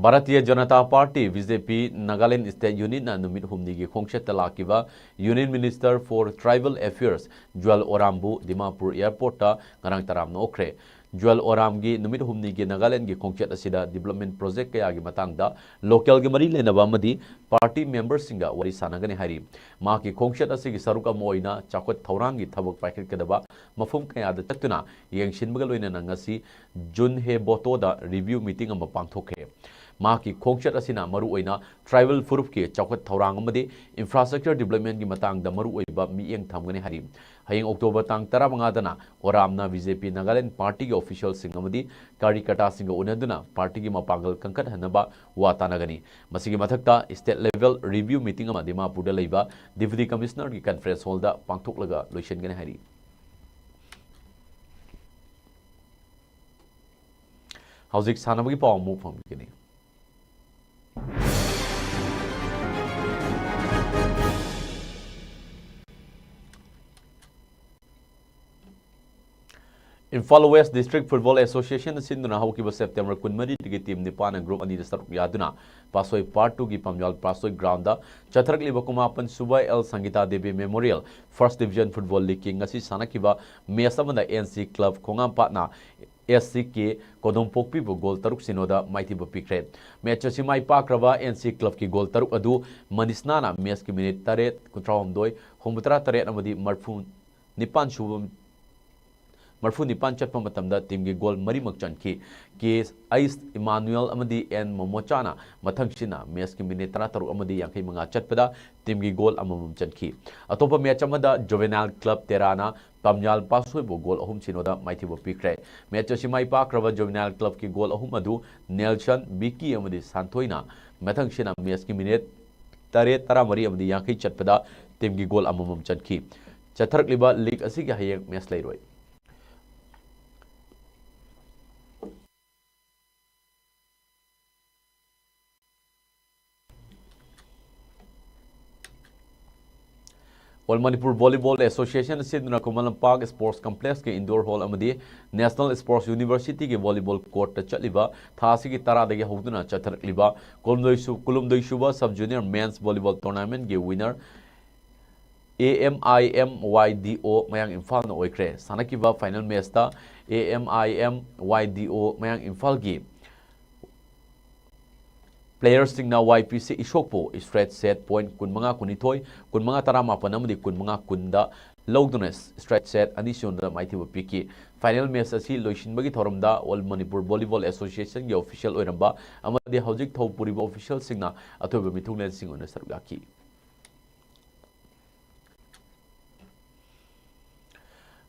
Bharatiya Janata Party, B J P, Nagaland state ꯌꯨꯅꯤꯠꯅ ꯅꯨꯃꯤꯠ ꯍꯨꯝꯅꯤꯒꯤ ꯈꯣꯡꯆꯠꯇ ꯂꯥꯛꯈꯤꯕ Union Minister for Tribal Affairs ꯖꯨꯋꯦꯜ ꯑꯣꯔꯥꯝꯕꯨ Dimapur ꯑꯦꯌꯔꯄꯣꯔꯠꯇ ꯉꯔꯥꯡ ꯇꯔꯥꯝꯅ ꯑꯣꯛꯈ꯭ꯔꯦ꯫ ꯖꯨꯋꯦꯜ ꯑꯣꯔꯥꯝꯒꯤ ꯅꯨꯃꯤꯠ ꯍꯨꯝꯅꯤꯒꯤ ꯅꯥꯒꯥꯂꯦꯟꯒꯤ ꯈꯣꯡꯆꯠ ꯑꯁꯤꯗ development project ꯀꯌꯥꯒꯤ ꯃꯇꯥꯡꯗ, local ꯒꯤ ꯃꯔꯤ ꯂꯩꯅꯕ ꯑꯃꯗꯤ party member ꯁꯤꯡꯒ ꯋꯥꯔꯤ ꯁꯥꯟꯅꯒꯅꯤ ꯍꯥꯏꯔꯤ꯫ ꯃꯍꯥꯛꯀꯤ ꯈꯣꯡꯆꯠ ꯑꯁꯤꯒꯤ ꯁꯔꯨꯛ ꯑꯃ ꯑꯣꯏꯅ ꯆꯥꯎꯈꯠ ꯊꯧꯔꯥꯡꯒꯤ ꯊꯕꯛ ꯄꯥꯏꯈꯠꯀꯗꯕ ꯃꯐꯝ ꯀꯌꯥꯗ ꯆꯠꯇꯨꯅ ꯌꯦꯡꯁꯤꯟꯕꯒ ꯂꯣꯏꯅꯅ ꯉꯁꯤ ꯖꯨꯟꯍꯦꯕꯣꯇꯣꯗ review meeting ꯑꯃ ꯄꯥꯡꯊꯣꯛꯈ꯭ꯔꯦ꯫ ꯃꯍꯥꯛꯀꯤ ꯈꯣꯡꯆꯠ ꯑꯁꯤꯅ ꯃꯔꯨꯑꯣꯏꯅ tribal ꯐꯨꯔꯨꯞꯀꯤ ꯆꯥꯎꯈꯠ ꯊꯧꯔꯥꯡ ꯑꯃꯗꯤ infrastructure development ꯀꯤ ꯃꯇꯥꯡꯗ ꯃꯔꯨꯑꯣꯏꯕ ꯃꯤꯠꯌꯦꯡ ꯊꯝꯒꯅꯤ ꯍꯥꯏꯔꯤ꯫ ꯍꯌꯦꯡ ꯑꯣꯛꯇꯣꯕꯔ ꯇꯥꯡ ꯇꯔꯥꯃꯉꯥꯗꯅ ꯑꯣꯔꯥꯝꯅ B J P ꯅꯥꯒꯥꯂꯦꯟ ꯄꯥꯔꯇꯤꯒꯤ official ꯁꯤꯡ ꯑꯃꯗꯤ ꯀꯥꯔꯤꯀꯔꯇꯥꯁꯤꯡꯒ ꯎꯅꯗꯨꯅ ꯄꯥꯔꯇꯤꯒꯤ ꯃꯄꯥꯡꯒꯜ ꯀꯟꯈꯠꯍꯟꯅꯕ ꯋꯥ ꯇꯥꯅꯒꯅꯤ꯫ ꯃꯁꯤꯒꯤ ꯃꯊꯛꯇ state level review meeting ꯑꯃ ꯗꯤꯃꯥꯄꯨꯔꯗ ꯂꯩꯕ Deputy Commissioner ꯒꯤ conference hall ꯗ ꯄꯥꯡꯊꯣꯛꯂꯒ ꯂꯣꯏꯁꯤꯟꯒꯅꯤ ꯍꯥꯏꯔꯤ꯫ ꯍꯧꯖꯤꯛ ꯁꯥꯟꯅꯕꯒꯤ ꯄꯥꯎ ꯑꯃꯨꯛ ꯐꯪꯕꯤꯒꯅꯤ꯫ ꯏꯝꯐꯥꯜ ꯋꯦꯁ ꯗꯤꯁꯇ꯭ꯔꯤꯛ ꯐꯨꯠꯕꯣꯜ ꯑꯦꯁꯣꯁꯤꯌꯦꯁꯟꯅ ꯁꯤꯟꯗꯨꯅ ꯍꯧꯈꯤꯕ ꯁꯦꯞꯇꯦꯝꯕꯔ ꯀꯨꯟꯃꯔꯤꯗꯒꯤ ꯇꯤꯝ ꯅꯤꯄꯥꯟꯅ ꯒ꯭ꯔꯨꯞ ꯑꯅꯤꯗ ꯁꯔꯨꯛ ꯌꯥꯗꯨꯅ ꯄꯥꯠꯁꯣꯏ ꯄꯥꯔꯠ ꯇꯨꯒꯤ ꯄꯥꯝꯖꯥꯜ ꯄꯥꯠꯁꯣꯏ ꯒ꯭ꯔꯥꯎꯟꯗ ꯆꯠꯊꯔꯛꯂꯤꯕ ꯀꯨꯟꯃꯥꯄꯟ ꯁꯨꯕ L Sangita Devi memorial first division football ꯂꯤꯒꯀꯤ ꯉꯁꯤ ꯁꯥꯟꯅꯈꯤꯕ ꯃꯦꯆ ꯑꯃꯗ N C club ꯈꯣꯡꯉꯥꯝꯄꯥꯠꯅ S C ꯀꯦ ꯀꯣꯗꯣꯝꯄꯣꯛꯄꯤꯕꯨ ꯒꯣꯜ ꯇꯔꯨꯛ ꯁꯤꯅꯣꯗ ꯃꯥꯏꯊꯤꯕ ꯄꯤꯈ꯭ꯔꯦ꯫ ꯃꯦꯆ ꯑꯁꯤ ꯃꯥꯏ ꯄꯥꯛꯈ꯭ꯔꯕ ꯑꯦꯟ ꯁꯤ ꯀ꯭ꯂꯕꯀꯤ ꯒꯣꯜ ꯇꯔꯨꯛ ꯑꯗꯨ ꯃꯅꯤꯁꯅꯥꯅ ꯃꯦꯆꯀꯤ ꯃꯤꯅꯤꯠ ꯇꯔꯦꯠ, ꯀꯨꯟꯊ꯭ꯔꯥꯍꯨꯝꯗꯣꯏ, ꯍꯨꯝꯐꯨꯇꯔꯥ ꯇꯔꯦꯠ ꯑꯃꯗꯤ ꯃꯔꯐꯨ ꯅꯤꯄꯥꯟ ꯁꯨꯕ, ꯃꯔꯐꯨ ꯅꯤꯄꯥꯟ ꯆꯠꯄ ꯃꯇꯝꯗ ꯇꯤꯝꯒꯤ ꯒꯣꯜ ꯃꯔꯤꯃꯛ ꯆꯟꯈꯤ꯫ ꯀꯦ ꯑꯩꯁ ꯏꯃꯥꯅꯨꯑꯦꯜ ꯑꯃꯗꯤ ꯑꯦꯟ ꯃꯣꯃꯣꯆꯥꯅ ꯃꯊꯪꯁꯤꯅ ꯃꯦꯆꯀꯤ ꯃꯤꯅꯤꯠ ꯇꯔꯥꯇꯔꯨꯛ ꯑꯃꯗꯤ ꯌꯥꯡꯈꯩ ꯃꯉꯥ ꯆꯠꯄꯗ ꯇꯤꯝꯒꯤ ꯒꯣꯜ ꯑꯃꯃꯝ ꯆꯟꯈꯤ꯫ ꯑꯇꯣꯞꯄ ꯃꯦꯆ ꯑꯃꯗ ꯖꯨꯕꯦꯅꯥꯏꯜ ꯀ꯭ꯂꯕ ꯇꯦꯔꯥꯅ ꯄꯥꯝꯖꯥꯜ ꯄꯥꯠꯁꯣꯏꯕꯨ ꯒꯣꯜ ꯑꯍꯨꯝ ꯁꯤꯅꯣꯗ ꯃꯥꯏꯊꯤꯕ ꯄꯤꯈ꯭ꯔꯦ꯫ ꯃꯦꯆ ꯑꯁꯤ ꯃꯥꯏ ꯄꯥꯛꯈ꯭ꯔꯕ ꯖꯨꯕꯦꯅꯥꯏꯜ ꯀ꯭ꯂꯕꯀꯤ ꯒꯣꯜ ꯑꯍꯨꯝ ꯑꯗꯨ ꯅꯦꯜꯁꯟ, ꯕꯤꯀꯤ ꯑꯃꯗꯤ ꯁꯥꯟꯊꯣꯏꯅ ꯃꯊꯪꯁꯤꯅ ꯃꯦꯆꯀꯤ ꯃꯤꯅꯤꯠ ꯇꯔꯦꯠ, ꯇꯔꯥꯃꯔꯤ ꯑꯃꯗꯤ ꯌꯥꯡꯈꯩ ꯆꯠꯄꯗ ꯇꯤꯝꯒꯤ ꯒꯣꯜ ꯑꯃꯃꯝ ꯆꯟꯈꯤ꯫ ꯆꯠꯊꯔꯛꯂꯤꯕ ꯂꯤꯒ ꯑꯁꯤꯒꯤ ꯍꯌꯦꯡ ꯃꯦꯆ ꯂꯩꯔꯣꯏ꯫ ꯑꯣꯜ ꯃꯅꯤꯄꯨꯔ ꯚꯣꯂꯤꯕꯣꯜ ꯑꯦꯁꯣꯁꯤꯌꯦꯁꯟꯅ ꯁꯤꯟꯗꯨꯅ ꯈꯨꯃꯟ ꯂꯝꯄꯥꯛ ꯁ꯭ꯄꯣꯔꯠꯁ ꯀꯝꯄ꯭ꯂꯦꯛꯁꯀꯤ ꯏꯟꯗꯣꯔ ꯍꯣꯜ ꯑꯃꯗꯤ ꯅꯦꯁꯅꯦꯜ ꯁ꯭ꯄꯣꯔꯠꯁ ꯌꯨꯅꯤꯚꯔꯁꯤꯇꯤꯒꯤ ꯚꯣꯂꯤꯕꯣꯜ ꯀꯣꯔꯠꯇ ꯆꯠꯂꯤꯕ ꯊꯥ ꯑꯁꯤꯒꯤ ꯇꯔꯥꯗꯒꯤ ꯍꯧꯗꯨꯅ ꯆꯠꯊꯔꯛꯂꯤꯕ ꯀꯨꯟꯍꯨꯝꯗꯣꯏ ꯁꯨ-, ꯀꯨꯟꯍꯨꯝꯗꯣꯏ ꯁꯨꯕ ꯁꯕ ꯖꯨꯅꯤꯌꯔ ꯃꯦꯟꯁ ꯚꯣꯂꯤꯕꯣꯜ ꯇꯣꯔꯅꯥꯃꯦꯟꯠꯀꯤ winner A M I M Y D O Mayang ꯏꯝꯐꯥꯜꯅ ꯑꯣꯏꯈ꯭ꯔꯦ꯫ ꯁꯥꯟꯅꯈꯤꯕ ꯐꯥꯏꯅꯦꯜ ꯃꯦꯆꯇ A M I M Y D O Mayang ꯏꯝꯐꯥꯜꯒꯤ ꯄ꯭ꯂꯦꯌꯔꯁꯤꯡꯅ ꯋꯥꯏ ꯄꯤ ꯁꯤ ꯏꯁꯣꯛꯄꯨ ꯁ꯭ꯇ꯭ꯔꯦꯠ ꯁꯦꯠ ꯄꯣꯏꯟꯠ ꯀꯨꯟꯃꯉꯥ ꯀꯨꯟꯅꯤꯊꯣꯏ, ꯀꯨꯟꯃꯉꯥ ꯇꯔꯥꯃꯥꯄꯟ ꯑꯃꯗꯤ ꯀꯨꯟꯃꯉꯥ ꯀꯨꯟꯗ ꯂꯧꯗꯨꯅ ꯁ꯭ꯇ꯭ꯔꯦꯠ ꯁꯦꯠ ꯑꯅꯤ ꯁꯤꯅꯣꯗ ꯃꯥꯏꯊꯤꯕ ꯄꯤꯈꯤ꯫ ꯐꯥꯏꯅꯦꯜ ꯃꯦꯆ ꯑꯁꯤ ꯂꯣꯏꯁꯤꯟꯕꯒꯤ ꯊꯧꯔꯝꯗ ꯑꯣꯜ ꯃꯅꯤꯄꯨꯔ ꯚꯣꯂꯤꯕꯣꯜ ꯑꯦꯁꯣꯁꯤꯌꯦꯁꯟꯒꯤ ꯑꯣꯐꯤꯁꯤꯌꯦꯜ ꯑꯣꯏꯔꯝꯕ ꯑꯃꯗꯤ ꯍꯧꯖꯤꯛ ꯊꯧ ꯄꯨꯔꯤꯕ ꯑꯣꯐꯤꯁꯤꯌꯦꯜꯁꯤꯡꯅ ꯑꯊꯣꯏꯕ ꯃꯤꯊꯨꯡꯂꯦꯟꯁꯤꯡ ꯑꯣꯏꯅ ꯁꯔꯨꯛ ꯌꯥꯈꯤ꯫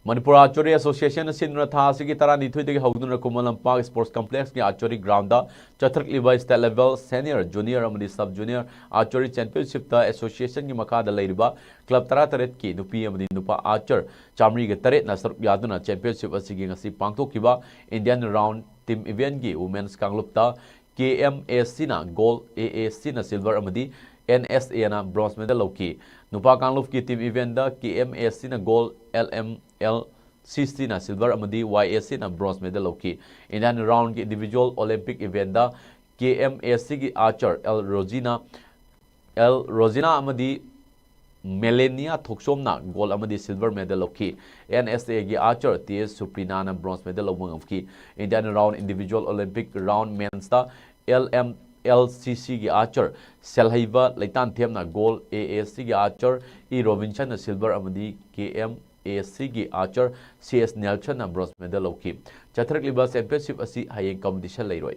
ꯃꯅꯤꯄꯨꯔ ꯑꯥꯔꯆꯔꯤ ꯑꯦꯁꯣꯁꯤꯌꯦꯁꯟꯅ ꯁꯤꯟꯗꯨꯅ ꯊꯥ ꯑꯁꯤꯒꯤ ꯇꯔꯥꯅꯤꯊꯣꯏꯗꯒꯤ ꯍꯧꯗꯨꯅ ꯈꯨꯃꯟ ꯂꯝꯄꯥꯛ ꯁ꯭ꯄꯣꯔꯠꯁ ꯀꯝꯄ꯭ꯂꯦꯛꯁꯀꯤ ꯑꯥꯔꯆꯔꯤ ꯒ꯭ꯔꯥꯎꯟꯗ ꯆꯠꯊꯔꯛꯂꯤꯕ ꯁ꯭ꯇꯦꯠ ꯂꯦꯚꯦꯜ, ꯁꯦꯅꯤꯌꯔ, ꯖꯨꯅꯤꯌꯔ ꯑꯃꯗꯤ ꯁꯕ ꯖꯨꯅꯤꯌꯔ ꯑꯥꯔꯆꯔꯤ ꯆꯦꯝꯄꯤꯌꯟꯁꯤꯞꯇ ꯑꯦꯁꯣꯁꯤꯌꯦꯁꯟꯒꯤ ꯃꯈꯥꯗ ꯂꯩꯔꯤꯕ ꯀ꯭ꯂꯕ ꯇꯔꯥꯇꯔꯦꯠꯀꯤ ꯅꯨꯄꯤ ꯑꯃꯗꯤ ꯅꯨꯄꯥ ꯑꯥꯔꯆꯔ ꯆꯥꯃꯔꯤꯒ ꯇꯔꯦꯠꯅ ꯁꯔꯨꯛ ꯌꯥꯗꯨꯅ ꯆꯦꯝꯄꯤꯌꯟꯁꯤꯞ ꯑꯁꯤꯒꯤ ꯉꯁꯤ ꯄꯥꯡꯊꯣꯛꯈꯤꯕ ꯏꯟꯗꯤꯌꯥꯟ ꯔꯥꯎꯟ ꯇꯤꯝ ꯏꯚꯦꯟꯠꯀꯤ ꯋꯨꯃꯦꯟꯁ ꯀꯥꯡꯂꯨꯞꯇ ꯀꯦ ꯑꯦꯝ ꯑꯦ ꯁꯤꯅ ꯒꯣꯜ, ꯑꯦ ꯑꯦ ꯁꯤꯅ ꯁꯤꯜꯚꯔ ꯑꯃꯗꯤ ꯑꯦꯟ ꯑꯦꯁ ꯑꯦꯅ ꯕ꯭ꯔꯣꯟꯖ ꯃꯦꯗꯜ ꯂꯧꯈꯤ꯫ ꯅꯨꯄꯥ ꯀꯥꯡꯂꯨꯞꯀꯤ ꯇꯤꯝ ꯏꯚꯦꯟꯠꯗ ꯀꯦ ꯑꯦꯝ ꯑꯦ ꯁꯤꯅ ꯒꯣꯜ, ꯑꯦꯜ ꯑꯦꯝ ꯑꯦꯜ ꯁꯤ ꯁꯤꯅ silver ꯑꯃꯗꯤ ꯋꯥꯏ ꯑꯦꯁ ꯁꯤꯅ bronze medal ꯂꯧꯈꯤ꯫ Indian roundꯒꯤ individual Olympic eventꯇ ꯀꯦ ꯑꯦꯝ ꯑꯦꯁ ꯁꯤꯒꯤ archer L Rozina, L Rozina ꯑꯃꯗꯤ ꯃꯦꯂꯦꯅꯤꯌꯥ ꯊꯣꯛꯆꯣꯝꯅ gold ꯑꯃꯗꯤ silver medal ꯂꯧꯈꯤ꯫ ꯑꯦꯟ ꯑꯦꯁ ꯑꯦꯒꯤ archer ꯇꯤ ꯑꯦꯁ ꯁꯨꯄ꯭ꯔꯤꯅꯥꯅ bronze medal ꯂꯧꯕ ꯉꯝꯈꯤ꯫ Indian round individual Olympic round mensꯇ ꯑꯦꯜ ꯑꯦꯝ ꯑꯦꯜ ꯁꯤ ꯁꯤꯒꯤ archer ꯁꯦꯜꯍꯩꯕ ꯂꯩꯇꯥꯟꯊꯦꯝꯅ gold, ꯑꯦ ꯑꯦꯁ ꯁꯤꯒꯤ archer ꯏ ꯔꯣꯕꯤꯟꯁꯟꯅ silver ꯑꯃꯗꯤ ꯀꯦ ꯑꯦꯝ ꯑꯦꯁ ꯁꯤꯒꯤ archer C S ꯅꯦꯜꯁꯟꯅ bronze medal ꯂꯧꯈꯤ꯫ ꯆꯠꯊꯔꯛꯂꯤꯕ championship ꯑꯁꯤ ꯍꯌꯦꯡ competition ꯂꯩꯔꯣꯏ꯫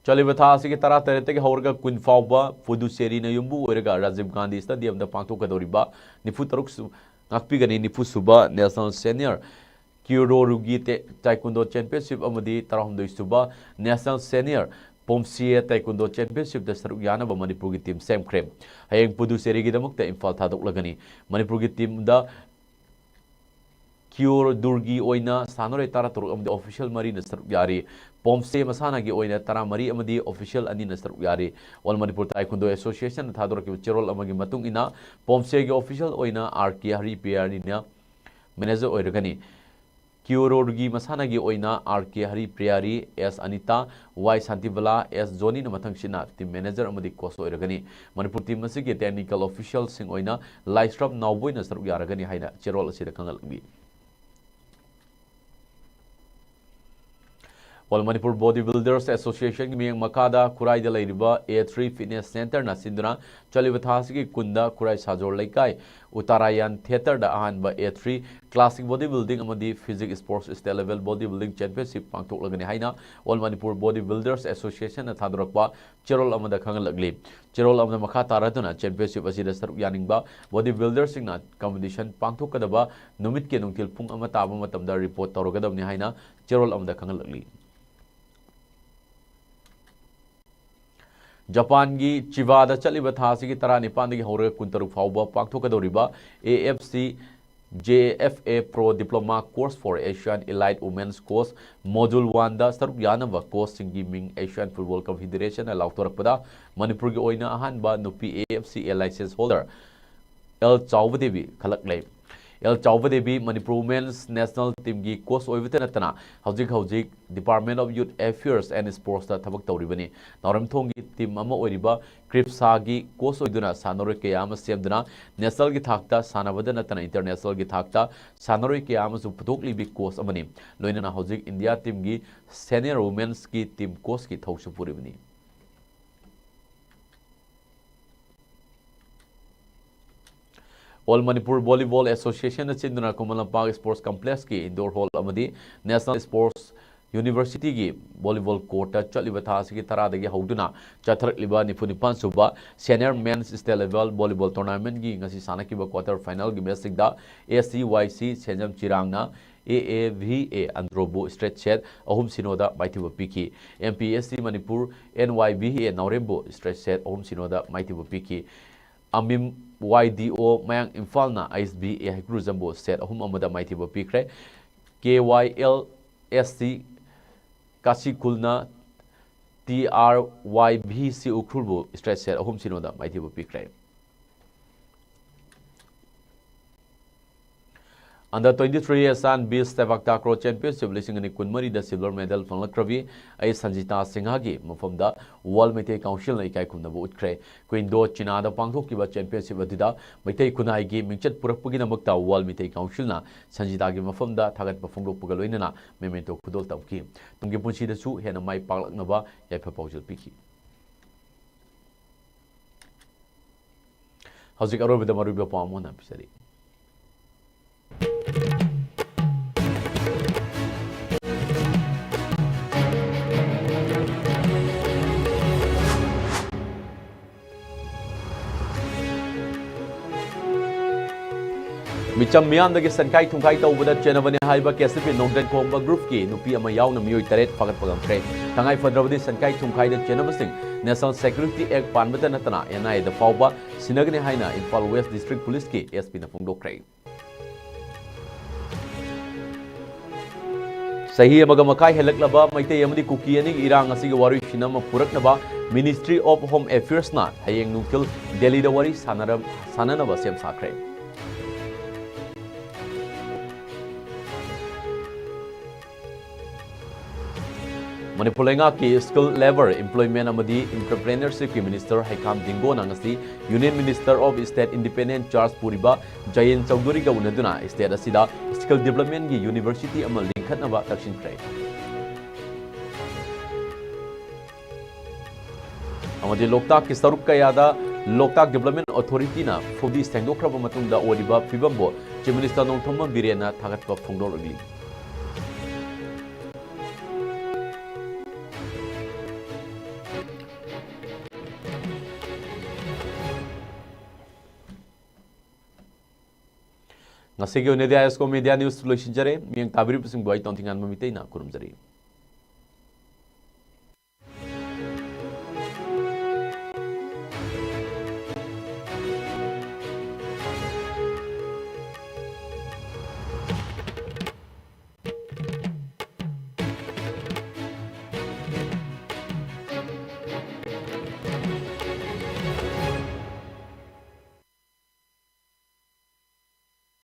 ꯆꯠꯂꯤꯕ ꯊꯥ ꯑꯁꯤꯒꯤ ꯇꯔꯥꯇꯔꯦꯠꯇꯒꯤ ꯍꯧꯔꯒ ꯀꯨꯟ ꯐꯥꯎꯕ ꯄꯨꯗꯨꯆꯦꯔꯤꯅ ꯌꯨꯝꯕꯨ ꯑꯣꯏꯔꯒ ꯔꯥꯖꯤꯕ ꯒꯥꯟꯙꯤ ꯁ꯭ꯇꯦꯗꯤꯌꯝꯗ ꯄꯥꯡꯊꯣꯛꯀꯗꯧꯔꯤꯕ ꯅꯤꯐꯨ ꯇꯔꯨꯛ ꯁꯨ-, ꯉꯥꯛꯄꯤꯒꯅꯤ, ꯅꯤꯐꯨ ꯁꯨꯕ National Senior ꯀ꯭ꯌꯨꯔꯣꯔꯨꯒꯤ ꯇꯦ-, Taekwondo Championship ꯑꯃꯗꯤ ꯇꯔꯥꯍꯨꯝꯗꯣꯏ ꯁꯨꯕ National Senior ꯄꯣꯝꯁꯤꯌꯦ Taekwondo Championshipꯇ ꯁꯔꯨꯛ ꯌꯥꯅꯕ ꯃꯅꯤꯄꯨꯔꯒꯤ team ꯁꯦꯝꯈ꯭ꯔꯦ꯫ ꯍꯌꯦꯡ ꯄꯨꯗꯨꯆꯦꯔꯤꯒꯤꯗꯃꯛꯇ ꯏꯝꯐꯥꯜ ꯊꯥꯗꯣꯛꯂꯒꯅꯤ꯫ ꯃꯅꯤꯄꯨꯔꯒꯤ teamꯗ ꯀ꯭ꯌꯨꯔꯣꯔꯨꯒꯤ ꯑꯣꯏꯅ ꯁꯥꯟꯅꯔꯣꯏ ꯇꯔꯥꯇꯔꯨꯛ ꯑꯃꯗꯤ official ꯃꯔꯤꯅ ꯁꯔꯨꯛ ꯌꯥꯔꯤ꯫ ꯄꯣꯝꯁꯦ ꯃꯁꯥꯟꯅꯒꯤ ꯑꯣꯏꯅ ꯇꯔꯥꯃꯔꯤ ꯑꯃꯗꯤ official ꯑꯅꯤꯅ ꯁꯔꯨꯛ ꯌꯥꯔꯤ꯫ All Manipur Taekwondo Associationꯅ ꯊꯥꯗꯣꯔꯛꯈꯤꯕ ꯆꯦꯔꯣꯜ ꯑꯃꯒꯤ ꯃꯇꯨꯡ ꯏꯟꯅ, ꯄꯣꯝꯁꯦꯒꯤ official ꯑꯣꯏꯅ ꯑꯥꯔ ꯀꯦ ꯍꯔꯤꯄ꯭ꯔꯤꯌꯥꯔꯤꯅ manager ꯑꯣꯏꯔꯒꯅꯤ꯫ ꯀ꯭ꯌꯨꯔꯣꯔꯨꯒꯤ ꯃꯁꯥꯟꯅꯒꯤ ꯑꯣꯏꯅ ꯑꯥꯔ ꯀꯦ ꯍꯔꯤꯄ꯭ꯔꯤꯌꯥꯔꯤ, ꯑꯦꯁ ꯑꯅꯤꯇꯥ, ꯋꯥꯏ ꯁꯥꯟꯇꯤꯕꯂꯥ, ꯑꯦꯁ ꯖꯣꯅꯤꯅ ꯃꯊꯪꯁꯤꯠꯅ team manager ꯑꯃꯗꯤ coach ꯑꯣꯏꯔꯒꯅꯤ꯫ ꯃꯅꯤꯄꯨꯔ team ꯑꯁꯤꯒꯤ technical officialꯁꯤꯡ ꯑꯣꯏꯅ ꯂꯥꯏꯁ꯭ꯔꯝ ꯅꯥꯎꯕꯣꯏꯅ ꯁꯔꯨꯛ ꯌꯥꯔꯒꯅꯤ ꯍꯥꯏꯅ ꯆꯦꯔꯣꯜ ꯑꯁꯤꯗ ꯈꯪꯍꯜꯂꯛꯂꯤ꯫ All Manipur Body Builders Associationꯒꯤ ꯃꯤꯠꯌꯦꯡ ꯃꯈꯥꯗ ꯈꯨꯔꯥꯏꯗ ꯂꯩꯔꯤꯕ ꯑꯦ ꯊ꯭ꯔꯤ Fitness Centreꯅ ꯁꯤꯟꯗꯨꯅ ꯆꯠꯂꯤꯕ ꯊꯥ ꯑꯁꯤꯒꯤ ꯀꯨꯟꯗ ꯈꯨꯔꯥꯏ ꯁꯥꯖꯣꯔ ꯂꯩꯀꯥꯏ ꯎꯇꯥꯔꯥꯌꯥꯟ Theatreꯗ ꯑꯍꯥꯟꯕ ꯑꯦ ꯊ꯭ꯔꯤ Classic Body Building ꯑꯃꯗꯤ Physique Sports State Level Body Building Championship ꯄꯥꯡꯊꯣꯛꯂꯒꯅꯤ ꯍꯥꯏꯅ All Manipur Body Builders Associationꯅ ꯊꯥꯗꯣꯔꯛꯄ ꯆꯦꯔꯣꯜ ꯑꯃꯗ ꯈꯪꯍꯜꯂꯛꯂꯤ꯫ ꯆꯦꯔꯣꯜ ꯑꯃꯗ ꯃꯈꯥ ꯇꯥꯔꯗꯨꯅ championship ꯑꯁꯤꯗ ꯁꯔꯨꯛ ꯌꯥꯅꯤꯡꯕ body builderꯁꯤꯡꯅ competition ꯄꯥꯡꯊꯣꯛꯀꯗꯕ ꯅꯨꯃꯤꯠꯀꯤ ꯅꯨꯡꯊꯤꯜ ꯄꯨꯡ ꯑꯃ ꯇꯥꯕ ꯃꯇꯝꯗ report ꯇꯧꯔꯒꯗꯕꯅꯤ ꯍꯥꯏꯅ ꯆꯦꯔꯣꯜ ꯑꯃꯗ ꯈꯪꯍꯜꯂꯛꯂꯤ꯫ ꯖꯄꯥꯟꯒꯤ ꯆꯤꯕꯥꯗ ꯆꯠꯂꯤꯕ ꯊꯥ ꯑꯁꯤꯒꯤ ꯇꯔꯥꯅꯤꯄꯥꯟꯗꯒꯤ ꯍꯧꯔꯒ ꯀꯨꯟꯇꯔꯨꯛ ꯐꯥꯎꯕ ꯄꯥꯡꯊꯣꯛꯀꯗꯧꯔꯤꯕ A F C J F A Pro Diploma Course for Asian Elite Women's Coach Module One ꯗ ꯁꯔꯨꯛ ꯌꯥꯅꯕ coachꯁꯤꯡꯒꯤ ꯃꯤꯡ Asian Football Confederation ꯅ ꯂꯥꯎꯊꯣꯔꯛꯄꯗ ꯃꯅꯤꯄꯨꯔꯒꯤ ꯑꯣꯏꯅ ꯑꯍꯥꯟꯕ ꯅꯨꯄꯤ A F C A license holder L ꯆꯥꯎꯕ ꯗꯦꯕꯤ ꯈꯜꯂꯛꯂꯦ꯫ ꯑꯦꯜ ꯆꯥꯎꯕ Devi Manipur Women's National Team ꯒꯤ coach ꯑꯣꯏꯕꯇ ꯅꯠꯇꯅ ꯍꯧꯖꯤꯛ ꯍꯧꯖꯤꯛ Department of Youth Affairs and Sports ꯇ ꯊꯕꯛ ꯇꯧꯔꯤꯕꯅꯤ꯫ ꯅꯥꯎꯔꯦꯝꯊꯣꯡꯒꯤ team ꯑꯃ ꯑꯣꯏꯔꯤꯕ ꯀ꯭ꯔꯤꯞꯁꯥꯒꯤ coach ꯑꯣꯏꯗꯨꯅ ꯁꯥꯟꯅꯔꯣꯏ ꯀꯌꯥ ꯑꯃ ꯁꯦꯝꯗꯨꯅ national ꯒꯤ ꯊꯥꯛꯇ ꯁꯥꯟꯅꯕꯗ ꯅꯠꯇꯅ international ꯒꯤ ꯊꯥꯛꯇ ꯁꯥꯟꯅꯔꯣꯏ ꯀꯌꯥ ꯑꯃꯁꯨ ꯄꯨꯊꯣꯛꯂꯤꯕꯤ coach ꯑꯃꯅꯤ꯫ ꯂꯣꯏꯅꯅ ꯍꯧꯖꯤꯛ India team ꯒꯤ senior women's ꯀꯤ team coach ꯀꯤ ꯊꯧꯁꯨ ꯄꯨꯔꯤꯕꯅꯤ꯫ All Manipur Volleyball Association ꯅ ꯁꯤꯟꯗꯨꯅ ꯈꯨꯃꯟ ꯂꯝꯄꯥꯛ Sports Complex ꯀꯤ indoor hall ꯑꯃꯗꯤ National Sports University ꯒꯤ volleyball court ꯇ ꯆꯠꯂꯤꯕ ꯊꯥ ꯑꯁꯤꯒꯤ ꯇꯔꯥꯗꯒꯤ ꯍꯧꯗꯨꯅ ꯆꯠꯊꯔꯛꯂꯤꯕ ꯅꯤꯐꯨ ꯅꯤꯄꯥꯟ ꯁꯨꯕ Senior Men's State Level Volleyball Tournament ꯀꯤ ꯉꯁꯤ ꯁꯥꯟꯅꯈꯤꯕ quarter final ꯒꯤ match ꯁꯤꯡꯗ S C Y C Senjam ꯆꯤꯔꯥꯡꯅ A A V A ꯑꯟꯗ꯭ꯔꯣꯕꯨ straight set ꯑꯍꯨꯝ ꯁꯤꯅꯣꯗ ꯃꯥꯏꯊꯤꯕ ꯄꯤꯈꯤ꯫ M P S C Manipur N Y B A ꯅꯥꯎꯔꯦꯝꯕꯨ straight set ꯑꯍꯨꯝ ꯁꯤꯅꯣꯗ ꯃꯥꯏꯊꯤꯕ ꯄꯤꯈꯤ꯫ ꯑꯃꯤꯝ Y D O ꯃꯌꯥꯡ ꯏꯝꯐꯥꯜꯅ I S B A ꯍꯩꯀ꯭ꯔꯨꯖꯝꯕꯨ set ꯑꯍꯨꯝ ꯑꯃꯗ ꯃꯥꯏꯊꯤꯕ ꯄꯤꯈ꯭ꯔꯦ꯫ K Y L S C ꯀꯥꯁꯤꯈꯨꯜꯅ T R Y B C ꯎꯈ꯭ꯔꯨꯜꯕꯨ straight set ꯑꯍꯨꯝ ꯁꯤꯅꯣꯗ ꯃꯥꯏꯊꯤꯕ ꯄꯤꯈ꯭ꯔꯦ꯫ Under twenty-three ASEAN Beach ꯁꯦꯄꯥꯛ takraw Championship ꯂꯤꯁꯤꯡ ꯑꯅꯤ ꯀꯨꯟꯃꯔꯤꯗ silver medal ꯐꯪꯂꯛꯈ꯭ꯔꯕꯤ ꯑꯩ ꯁꯟꯖꯤꯇꯥ ꯁꯤꯡꯍꯒꯤ ꯃꯐꯝꯗ World ꯃꯩꯇꯩ Council ꯅ ꯏꯀꯥꯏ ꯈꯨꯝꯅꯕ ꯎꯠꯈ꯭ꯔꯦ꯫ ꯀ꯭ꯋꯤꯟꯗꯣ ꯆꯤꯅꯥꯗ ꯄꯥꯡꯊꯣꯛꯈꯤꯕ championship ꯑꯗꯨꯗ ꯃꯩꯇꯩ ꯈꯨꯟꯅꯥꯏꯒꯤ ꯃꯤꯡꯆꯠ ꯄꯨꯔꯛꯄꯒꯤꯗꯃꯛꯇ World ꯃꯩꯇꯩ Council ꯅ ꯁꯟꯖꯤꯇꯥꯒꯤ ꯃꯐꯝꯗ ꯊꯥꯒꯠꯄ ꯐꯣꯡꯗꯣꯛꯄꯒ ꯂꯣꯏꯅꯅ memento ꯈꯨꯗꯣꯜ ꯇꯝꯈꯤ꯫ ꯇꯨꯡꯒꯤ ꯄꯨꯟꯁꯤꯗꯁꯨ ꯍꯦꯟꯅ ꯃꯥꯏ ꯄꯥꯛꯂꯛꯅꯕ ꯌꯥꯏꯐ ꯄꯥꯎꯖꯦꯜ ꯄꯤꯈꯤ꯫ ꯍꯧꯖꯤꯛ ꯑꯔꯣꯏꯕꯗ ꯃꯔꯨꯑꯣꯏꯕ ꯄꯥꯎ ꯑꯃ ꯍꯥꯟꯅ ꯄꯤꯖꯔꯤ꯫ ꯃꯤꯆꯝ ꯃꯤꯌꯥꯝꯗꯒꯤ ꯁꯦꯟꯈꯥꯏ ꯊꯨꯝꯈꯥꯏ ꯇꯧꯕꯗ ꯆꯦꯟꯅꯕꯅꯤ ꯍꯥꯏꯕ K C P ꯅꯣꯡꯗ꯭ꯔꯦꯟ ꯈꯣꯝꯕ group ꯀꯤ ꯅꯨꯄꯤ ꯑꯃ ꯌꯥꯎꯅ ꯃꯤꯑꯣꯏ ꯇꯔꯦꯠ ꯐꯥꯒꯠꯄ ꯉꯝꯈ꯭ꯔꯦ꯫ ꯇꯉꯥꯏ ꯐꯗ꯭ꯔꯕꯗꯤ ꯁꯦꯟꯈꯥꯏ ꯊꯨꯝꯈꯥꯏꯗ ꯆꯦꯟꯅꯕꯁꯤꯡ National Security Act ꯄꯥꯟꯕꯇ ꯅꯠꯇꯅ N I A ꯗ ꯐꯥꯎꯕ ꯁꯤꯟꯅꯒꯅꯤ ꯍꯥꯏꯅ ꯏꯝꯐꯥꯜ West District Police ꯀꯤ S P ꯅ ꯐꯣꯡꯗꯣꯛꯈ꯭ꯔꯦ꯫ ꯆꯍꯤ ꯑꯃꯒ ꯃꯈꯥꯏ ꯍꯦꯜꯂꯛꯂꯕ ꯃꯩꯇꯩ ꯑꯃꯗꯤ ꯀꯨꯀꯤ ꯑꯅꯤꯒꯤ ꯏꯔꯥꯡ ꯑꯁꯤꯒꯤ ꯋꯥꯔꯣꯏꯁꯤꯟ ꯑꯃ ꯄꯨꯔꯛꯅꯕ Ministry of Home Affairs ꯅ ꯍꯌꯦꯡ ꯅꯨꯡꯊꯤꯜ ꯗꯦꯜꯂꯤꯗ ꯋꯥꯔꯤ ꯁꯥꯟꯅꯔ-, ꯁꯥꯟꯅꯅꯕ ꯁꯦꯝ ꯁꯥꯈ꯭ꯔꯦ꯫ ꯃꯅꯤꯄꯨꯔ ꯂꯩꯉꯥꯛꯀꯤ Skill, Labour, Employment ꯑꯃꯗꯤ Entrepreneurship ꯀꯤ Minister ꯍꯩꯈꯥꯝ ꯗꯤꯡꯒꯣꯅ ꯉꯁꯤ Union Minister of State Independent Charge ꯄꯨꯔꯤꯕ ꯖꯌꯦꯟ ꯆꯧꯙꯨꯔꯤꯒ ꯎꯅꯗꯨꯅ state ꯑꯁꯤꯗ skill development ꯀꯤ university ꯑꯃ ꯂꯤꯡꯈꯠꯅꯕ ꯇꯛꯁꯤꯟꯈ꯭ꯔꯦ꯫ ꯑꯃꯗꯤ ꯂꯣꯛꯇꯥꯛꯀꯤ ꯁꯔꯨꯛ ꯀꯌꯥꯗ ꯂꯣꯛꯇꯥꯛ Development Authority ꯅ ꯐꯨꯝꯗꯤ ꯁꯦꯡꯗꯣꯛꯈ꯭ꯔꯕ ꯃꯇꯨꯡꯗ ꯑꯣꯏꯔꯤꯕ ꯐꯤꯕꯝꯕꯨ Chief Minister ꯅꯣꯡꯊꯣꯝꯕꯝ ꯕꯤꯔꯦꯟꯅ ꯊꯥꯒꯠꯄ ꯐꯣꯡꯗꯣꯔꯛꯂꯤ꯫ ꯉꯁꯤꯒꯤ ꯑꯣꯏꯅꯗꯤ ꯑꯥꯏ ꯑꯦꯁ ꯀꯣ Media News ꯂꯣꯏꯁꯤꯟꯖꯔꯦ꯫ ꯃꯤꯠꯌꯦꯡ ꯇꯥꯕꯤꯔꯤꯕꯁꯤꯡꯕꯨ ꯑꯩ ꯇꯣꯟꯊꯤꯉꯥꯟꯕ ꯃꯤꯇꯩꯅ ꯈꯨꯔꯨꯝꯖꯔꯤ꯫